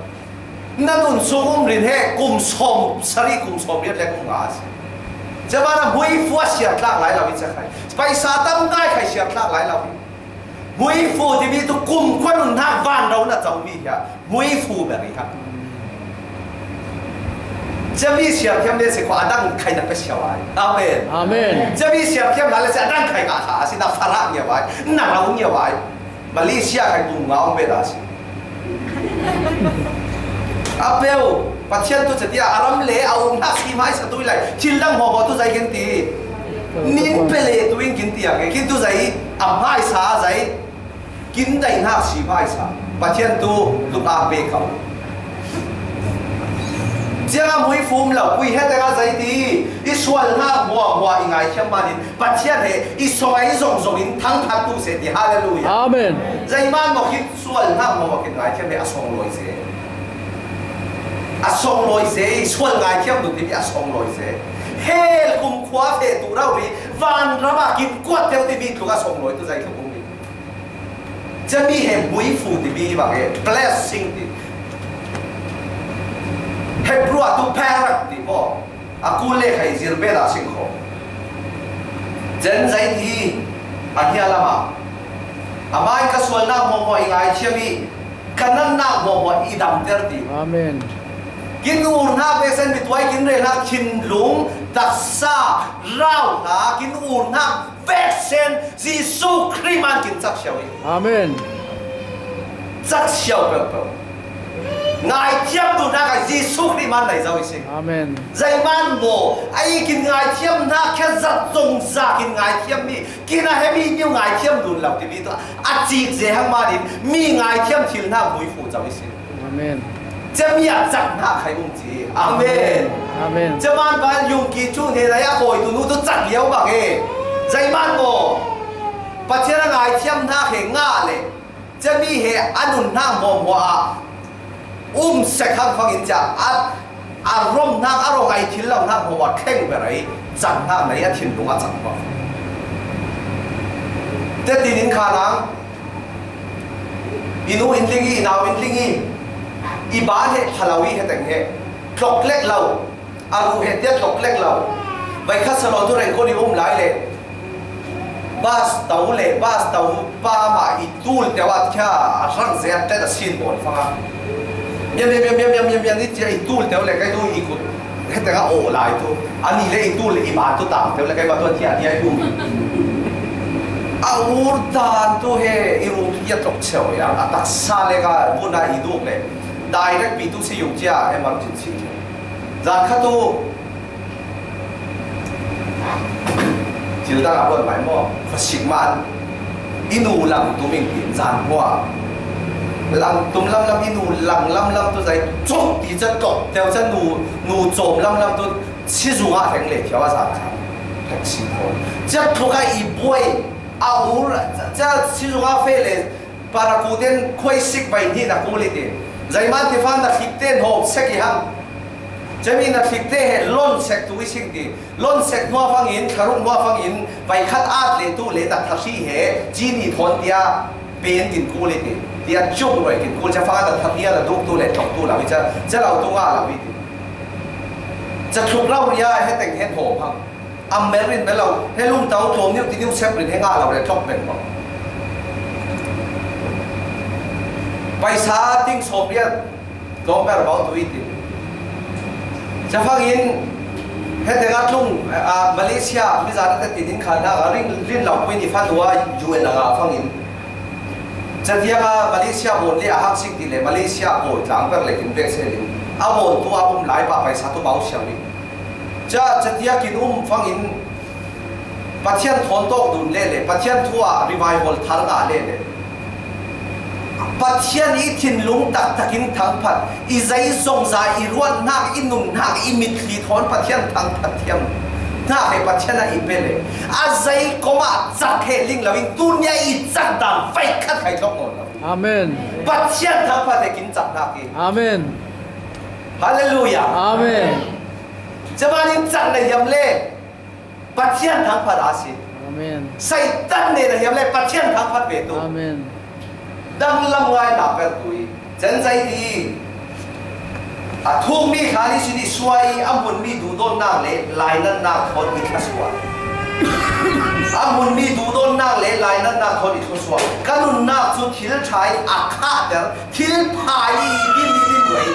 Na nun sung um rin he kum sawm sari kum sawm riat le kum nga a si. Zeiman a hmuifu a siar tlak lai lo i ca khai. Paisa tam ngai khai siar tlak lai lo i. Hmuifu timi tu kumkhua nunnak van ro na co mi hia. Hmuifu ber i hak. Cemi siarthiam le si khua a dang khai na pe sia vai. Amen. Amen. Cemi siarthiam na le si a dang khai nga kha a si na farak ngia vai. Na rau ngia vai. Malaysia khai kum nga ong pe da si. A peu, Pathian tu cetia a ram le a um na si mai sa tu lai. Thil dang hawhaw tu zai gen ti. Nin pe le tu in kin ti a ke. Kin tu zai, a mai sa zai. Kin daihnak si hmaisa Pathian tu luk a pe ko. Ciang a hmui fum lo, pui he tengah zei ti, i sualnak hmuahhmuah i ngaithiam manin Pathian he i song a i zongzong in thangthat tu seh ti. Halleluiah. Amen. Zeiman maw khin sualnak hmuahhmuah khin ngaithiam he a song lawi seh. A song lawi seh, i sual ngaithiam tu timi a song lawi seh. Hell kumkhua feh tu rau ri, van ram a kin kuat teu timi tluk a song lawi tu zei tluk um. Cami he hmui fu timi bang he blessing ti. Hebrew a tu parak ti maw. A kul le khai zir bel a sing kho. Cen zei ti a hnia lama. Amai ka sualnak hmuahhmuah i ngaithiam i ka natnak hmuahhmuah i damter ti. Amen. Kin urnak vesen mituai kin relnak thinlung taksa rauhla kin urnak veksen Jesuh Khrih man kin cak siau i. Amen. Cak siau peuhpeuh. Ngaithiam duhnak ah Jesuh Khrih man nei zo i si. Amen. Zeiman maw, a i kin ngaithiam hna khe zat zong za kin ngaithiam mi, kin a hemi niu ngaithiam dun lo timi tu a cik ze hang manin mi ngaithiam thil hna hmui fu zo i si. Amen. Cami a cak hna khai um ci. Amen. Amen. Caman ban yung ki cu hne lai a kawi tu nu tu cak liau bang e. Zeiman maw, Pathian a ngaithiam hna he ngah le cami he a nun hna hmuahhmuah ah um sek hang fangin cia a, a rom hna, a rom ai thil lo hna hmuahhmuah thleng ber ai cang hna nei a thinlung a cang hmuah. Te tinin kha nang I nu in ling i, i nau in ling i, i ba he pha lo i he teng he tlok lek lo, a ru he tia tlok lek lo. Vai khat salon tu rengkon i um lai le bus to le bus to pa ma i tul te wa kya a rang ze a te da sin bon fanga. Mian mian mian mian mian mian mian i tia i tul te le kai tu i kut. Hete nga aw lai tu. Ani le i tu le i ba tu tang teu le kai ba tu tia tia i um. A ur dan tu he i ru tu ia tlok cheu ia. A taksa le ka bu na i duk le. Direct pi tu si yung cia emergency. Zan kha tu. Thil dang a buan mai maw? Khua sik man. I nu lang tum in kin zan hua. Lang tum lam lam i nu lang lam lam tu zai. Chok ti cha tlok teu cha nu, nu chom lam lam tu. Sizunga heng le thiau a zan khan. Hek si thaw. Cha tlok a i buai. A ur cha sizunga fe le. Parakuten khuaisik vai hnih na kul i ti. Zeiman tifan na thlikte hawm sek i hang. Cemi na thlikte he lon sek tu i sing ti. Lon sek hnuah fangin, thlaruk hnuah fangin, vai khat at le tu le na thahri he, cini thawn tia pen kin kul i ti. Tia cung roi kin kul, ca fanga na thahri a na duk tu le tlok tu lo i ca, ca lo tu nga lo i ti. Ca thluk lo ria he teng hen hawm hang. A mer in bel lo, he lungtau tlawm niu ti niu sep rin he ngah lo le tlok beng bang. Paisa ting sawm riat tlawm ber bau tu i ti. Cafang in Hete nga tlung, a, Malaysia, mi zana te tinin khan hang, a ring, rin lau pui ni fan ua U N a nga fangin. Chatianga Malaysia bon le a hak sik ti le Malaysia ko tlang per le kin bek se din. A bon tu a um lai pa paisa tu bau siang ni. Cha, chatia kin um fangin Pathian thon tok dun le le, Pathian thu a revival thar nga le le. Pathian i thinlung taktakin thangphat, i zai zongza, i ruat nak, i nun nak, i mitthli thawn Pathian thangphat thiam nak he Pathian a i pe le. A zai koma chak he ling lo in tunia i chak dan vai khat khai thok ngon lo. Amen. Pathian thangphat he kin chak nak i. Amen. Hallelujah. Amen. Chaman in chak na hiam le. Pathian thangphat a si. Amen. Satan ne na hiam le Pathian thangphat ve tu. Amen. Dang lam ngai na per tu i. Chen zai ti. A thuk mi kha ni si ni suai a mun mi du don nak le lai nan nak thon i kha suai. A mun mi du don nak le lai nan nak thon i kha suai. Ka nun nak chu thil thai a kha der thil phai i din i din wei.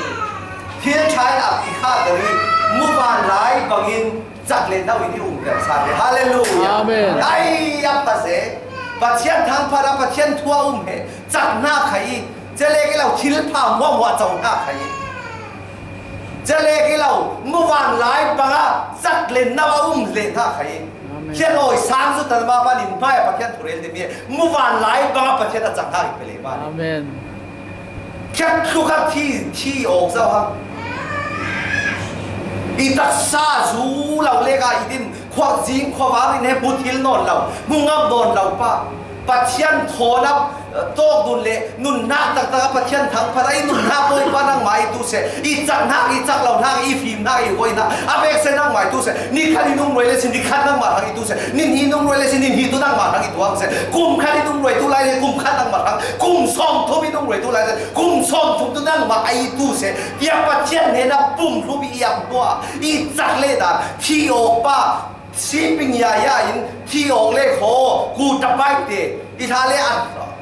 Thil thai a i kha der i mu van lai bangin Chak le nau i ni um tel sa le. Hallelujah. Amen. Ai, a pa se. Pathian thangphat a Pathian thu a um he. Chak na khai. Che le ke lau thil pha mo mo chau na khai. Che le ke lau mu van lai banga chak le nau a um le na khai. Amen. Che loi sang su tan ma pa nin pa Pathian thu rel de mi. Mu van lai banga Pathian a chak na i pe le ma. Amen. Khat thlu khat thi, thi awk zo hang. I taksa zu lo leka i din, khuak zing khuavang in he hmu thil nawn lo, hmu ngam nawn lo pa. Pathian thawn a, eh, tawk dun le, nunnak taktak a Pathian thangphat a i nunnak Bawipa nangmah i tu se, i chak hnak, i chak lo hnak, i fim hnak, i huai hnak, a vek se nangmah i tu se, ni khat i nung ruai le si, ni khat nangmah hang i tu se, ni hni nung ruai le si, ni hni tu nangmah hang i tuang se, kum khat i nung ruai tu lai le, kum khat nangmah hang, kum sawm thum i nung ruai tu lai le, kum sawm thum tu nangmah a i tu se, tia Pathian hnena pum hlup i am tua, i chak le dan, thi awk pa, siping ya ya in, thi awk le khaw, ku tapai te, i hla le a,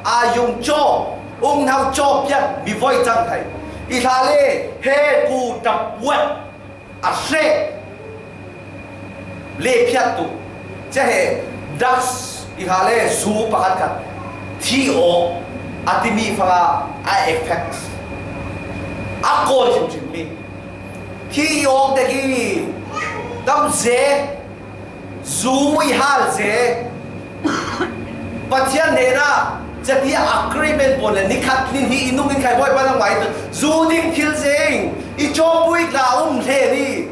a yung caw, ung hnau caw piat, mi voi cang thai, i hla le he ku tapuat, a hreh le phiat tu. Cia he dust i ha le zu pakhat khat thi awk a timi fanga a effects a kawi hrimhrim mi. Thi awk dek i tam ze zu i hal ze Pathian hnena, chati agreement pawl le nikhat nin hi i nung in khai Bawipa nangmah i zu ding thil zing i cawpui tla um hle ni.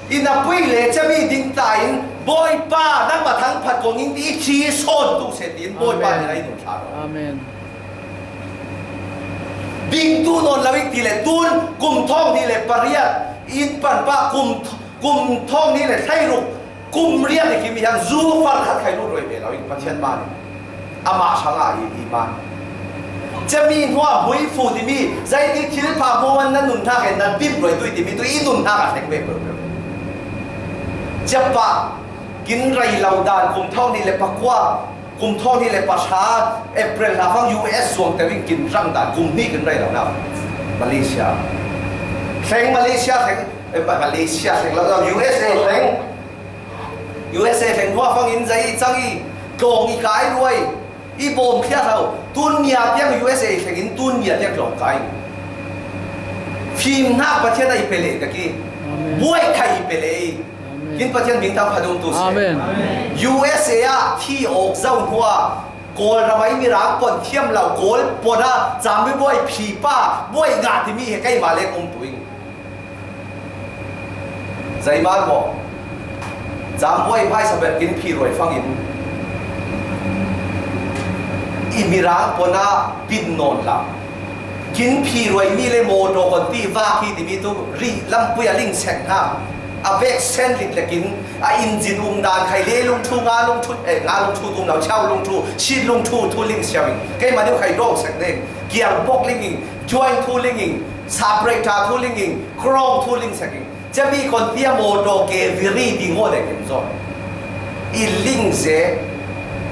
I na pui le chami ding tla in Bawipa nangmah thangphat kong in ti i thi sawn tu se tiin Bawipa hnena i nun thla lo. Amen. Bing tu nawn lo ik ti le tun kum thawng ni le pariat in pan pa kum, kum thawng ni le thlairuk Kum riat i kim i hang zu far khat khai lut roi ve lo in Pathian man in. Amah hrang a i, i man. Cia mi hnua hui fu ti mi, zai ti thil pha hmuan na nun hnak e na dim roi tui ti mi tu i nun hnak a thleng ve peuh peuh. Cia pa, kin rei lo dan kum thawng ni le pakua, kum thawng ni le pahra, April hna fang U S zuang teuh in kin rang dan kum ni kin rei lo na. Malaysia. Thleng Malaysia thleng, eh, Malaysia thleng lo, U S A thleng. U S A thleng hua fangin zai i cang i tlawng i kai ruai i bawm thliat hau. Tun nia tiang U S A thlengin tun nia tiang tlawng kai. Fimnak Pathian a i pele kaki. Amen. Buai khai i pele i. Amen. Kin Pathian bingtang phadung tu si. Amen. U S A a thi awk zau hua Kawl ramai mirang pon thiam lo Kawl pon a cam mi buai phi pa buai ngah timi he kai ma le kum tuing. Zeiman maw? Cam buai hmaisa ber kin phi ruai fangin i mirang pon a pin nawn la. Kin phi ruai mi le maw daw kon ti va khi ti mi tu ri lampui a ling sek hna. A vek sen lik lekin a injin um dan khai le lung thu nga lung thu eh nga lung thu tum lo chau lung thu sit lung thu thu ling siau in. Keimah deuh khai dawng sek deng. Kial bok ling in. Join thu ling in. Sa break ta thu ling in. Krong thu ling sek in. Chami kon tia maw daw ke viri ding maw le kim zawn. I ling ze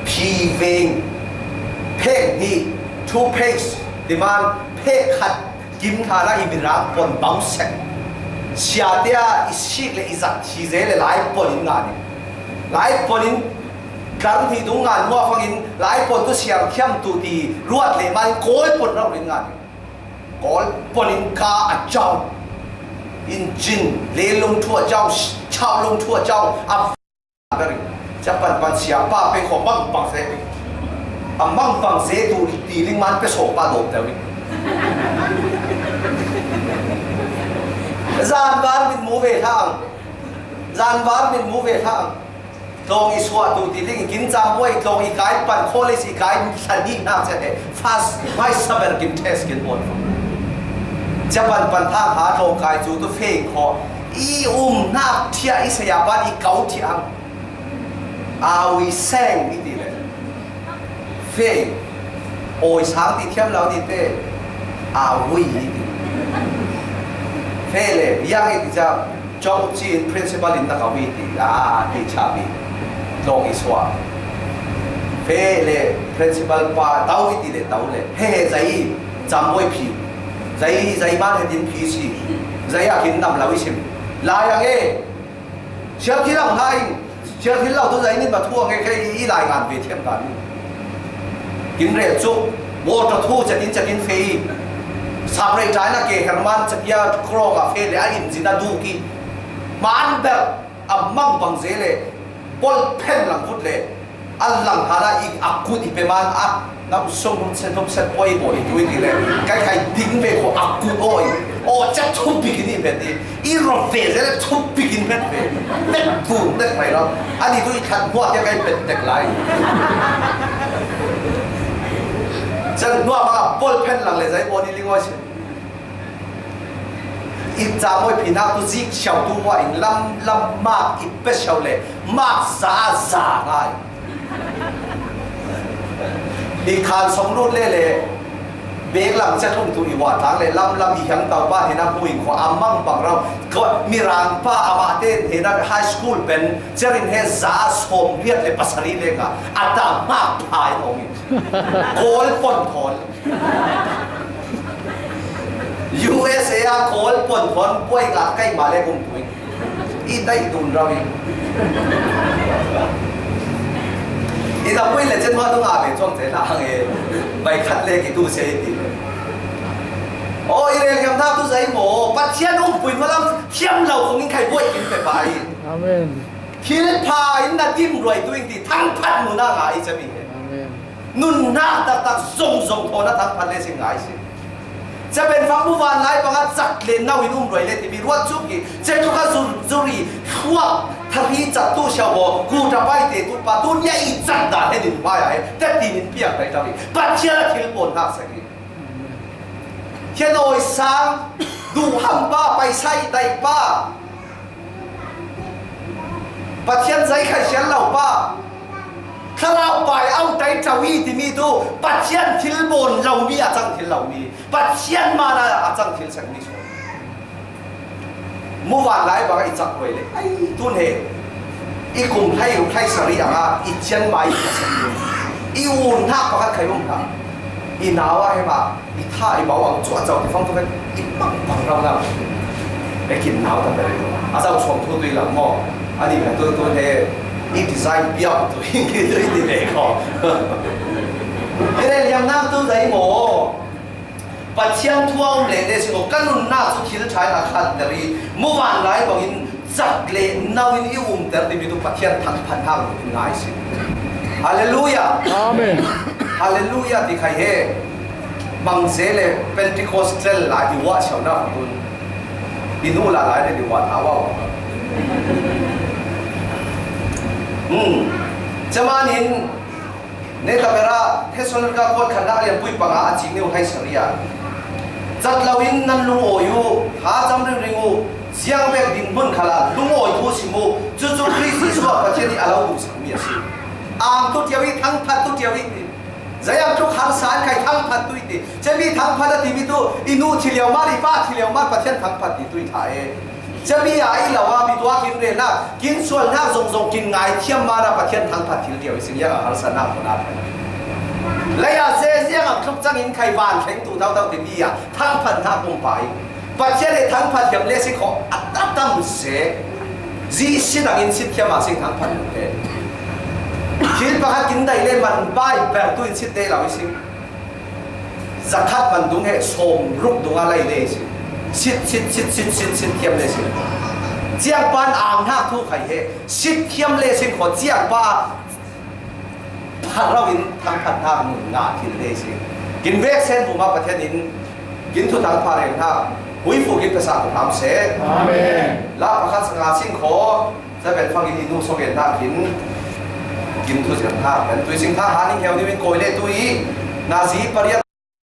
phi veng phek hnih two pace demand phek khat kim thana i mirang pon bau sek. Siate ah i sik le i zat thi zel le lai pon in ngan in. Lai pon in tlar hnih dung ngan muafang in lai pon tu siang thiam tu ti ruat le man kawl pon rau in ngan in. Kawl pon in ka a chau. In chin le lung thu a chau, chau lung thu a chau. A Ber in, cia pan pan sia pa pe kho mang pang se. A mang pang se tu ti ling man pe so pa do te wi. Zan var min mu ve thang. Zan var min mu ve thang. Tlong i suah tu ti ling kin cham buai tlong i kai pan kho le si kai sa ni na se he. Fast mai saber kin test kin bon. Cia pan pan thang ha tlong kai chu tu fe kho. I um nak thia i saya ban i kau thia. Awi seng i ti le. Fe. Oi sang ti thiam lo ni te. Awi i ti. Fe le, yang i ti cha, chong chin principal in na ka wi ti. A, ti cha wi. Long i swa. Fe le, principal pa, tau i ti le, tau le. He, he, zai, cham boi phi. Zai, zai man he din phi si. Zai a kin nam lo i sim. La yang e. Sial thil ang hna in, sial thil lo tu zai nin ba thu ang e kei i lai ngan ve thiam ta ni. Kin rel chu, water thu chatin chatin fe i. Saprei chai na ke Herman chatia krong a fe le a in zin a du ki. Man ber a mang bang ze le, pol phen lang kut le, a lang hala i a kut i pe man a, na u song hum sen hum sen poi bo i tu i ti le. Kai kai ding ve ko a kut oi. O cha thup bikin i vet i. I ro ve ze le thup bikin vet ve. Vet tu vet mai lo. Ani tu i khat hua ke kai vet tek lai. Chan hua ma pol phen lang le zai bo ni ling oi se. I cham oi phi nak tu zik siau tu wa in lam lam mak i pe siau le mak za za ngai. I khan song lut le le bek lam chat hung tu i wa tang le lam lam i hiang tau pa he na pu in ko a mang bang rau ko mi rang pa a ma te he na high school pen cherin he za som riat le pasari le nga a ta mak phai ong in kol pon thon. U S A a kawl pon hon buai ka kai ma le kum pui. I dai dun rau i. I da pui le chen ma tu nga be chong te na hang e. Bai khat le ki tu se ti. O i le kiam ta tu zai mo. Pathian um pui ma lam thiam lau kong in khai buai kin pe bai. Amen. Thil pha in na dim ruai tu in ti thang phat mu na nga i chami he. Amen. Nunnak taktak zongzong thawn a thangphat le si ngai si. Caben fang mu van lai panga cak le nau in um ruai le timi ruat cu ki. Cetu kha zur, zuri, hluak, thari cat tu siau baw, ku ta pai te tu pa, tu nia i cak dan he din pai a he, te tin in piak dai ta mi. Pathian a thil pawn hnak sek hi. Hian awi sang, duhham pa, paisa i daih pa. Pathian zai khai sian lo pa, thlarau pai au tai tau i timi tu Pathian thil bawn lo mi a cang thil lo mi, Pathian man a cang thil sek mi sawn. Muvan lai bang i cak huai le ai tun he i kum hlai hlai sari anga i cian mai i ka sek tu i un hnak pakhat khai um hna i nau a he mah. I tha i bau ang cu a cau ti fang tu kan i mang pang rau na. Bekin nau ta bel a cau chuang thu tui lam maw? Ani kan tu tu he i design piau tu hi ki tu i ti ve ko. I le liam nak tu zai maw? Pathian thu a um le le si ko kan nun na cu thil thai na khat dari muvan lai bangin cak le nau in i umter timi tu Pathian thangphat hau in ngai si. Halleluia. Amen. Halleluia ti khai he. Mangze le Pentecostal la i wah siau na tun. I nu la lai le i wah ta wah. Hmm. Camanin Ne ta bera Thessalonika kuat khatnak a lianpui panga a cing neu hai saria. Cat lo in nan lungawi u, tha cam ringring u, ziang vek ding hmun khala lungawi thu sim u, cucu Khrih Jesuh ah Pathian i a lo duhsak mi a si. Ang tu tiau i thangphat tu tiau i ti. Zayang tuk harsa an khai thangphat tu i ti. Cemi thangphat a timi tu i nu thi liau mar i pa thi liau mar Pathian thangphat ti tu i tha e. Cami a i lo a mi tuak in relnak, kin sualnak zongzong kin ngaithiam mana Pathian thangphat thil ṭio i sing iang a harsatnak hmun a thang. Lei a zeziang a tluk cangin khai van thleng tu tautau timi a thangphatnak um pai. Pathian he thangphat hiam le sing kho a tam se. Zi sit angin sit hiam a sing thangphat hiam le. Thil pakhat kin dai le man bai ber tu in sit dei lo i sing. Zakhat man dung he som ruk dung a lai le sing. Sit, sit, sit, sit, sit, sit hiam le sing. Ciang pan ang hak thu khai he. Sit hiam le sing kho ciang pa Pharau in thangphat hna mun ngah thil nei si. Kin vek sen bu ma Pathian in kin thu thangphat reng hna. Hui fu kin pesa ku ham se. Amen. La pakhat sanga sing kho. Sa ven fang in i nu so gen hna kin. Kin thu zeng hna. Kan tui sing tha ha ning heu ni min koi le tui. Na zi pariat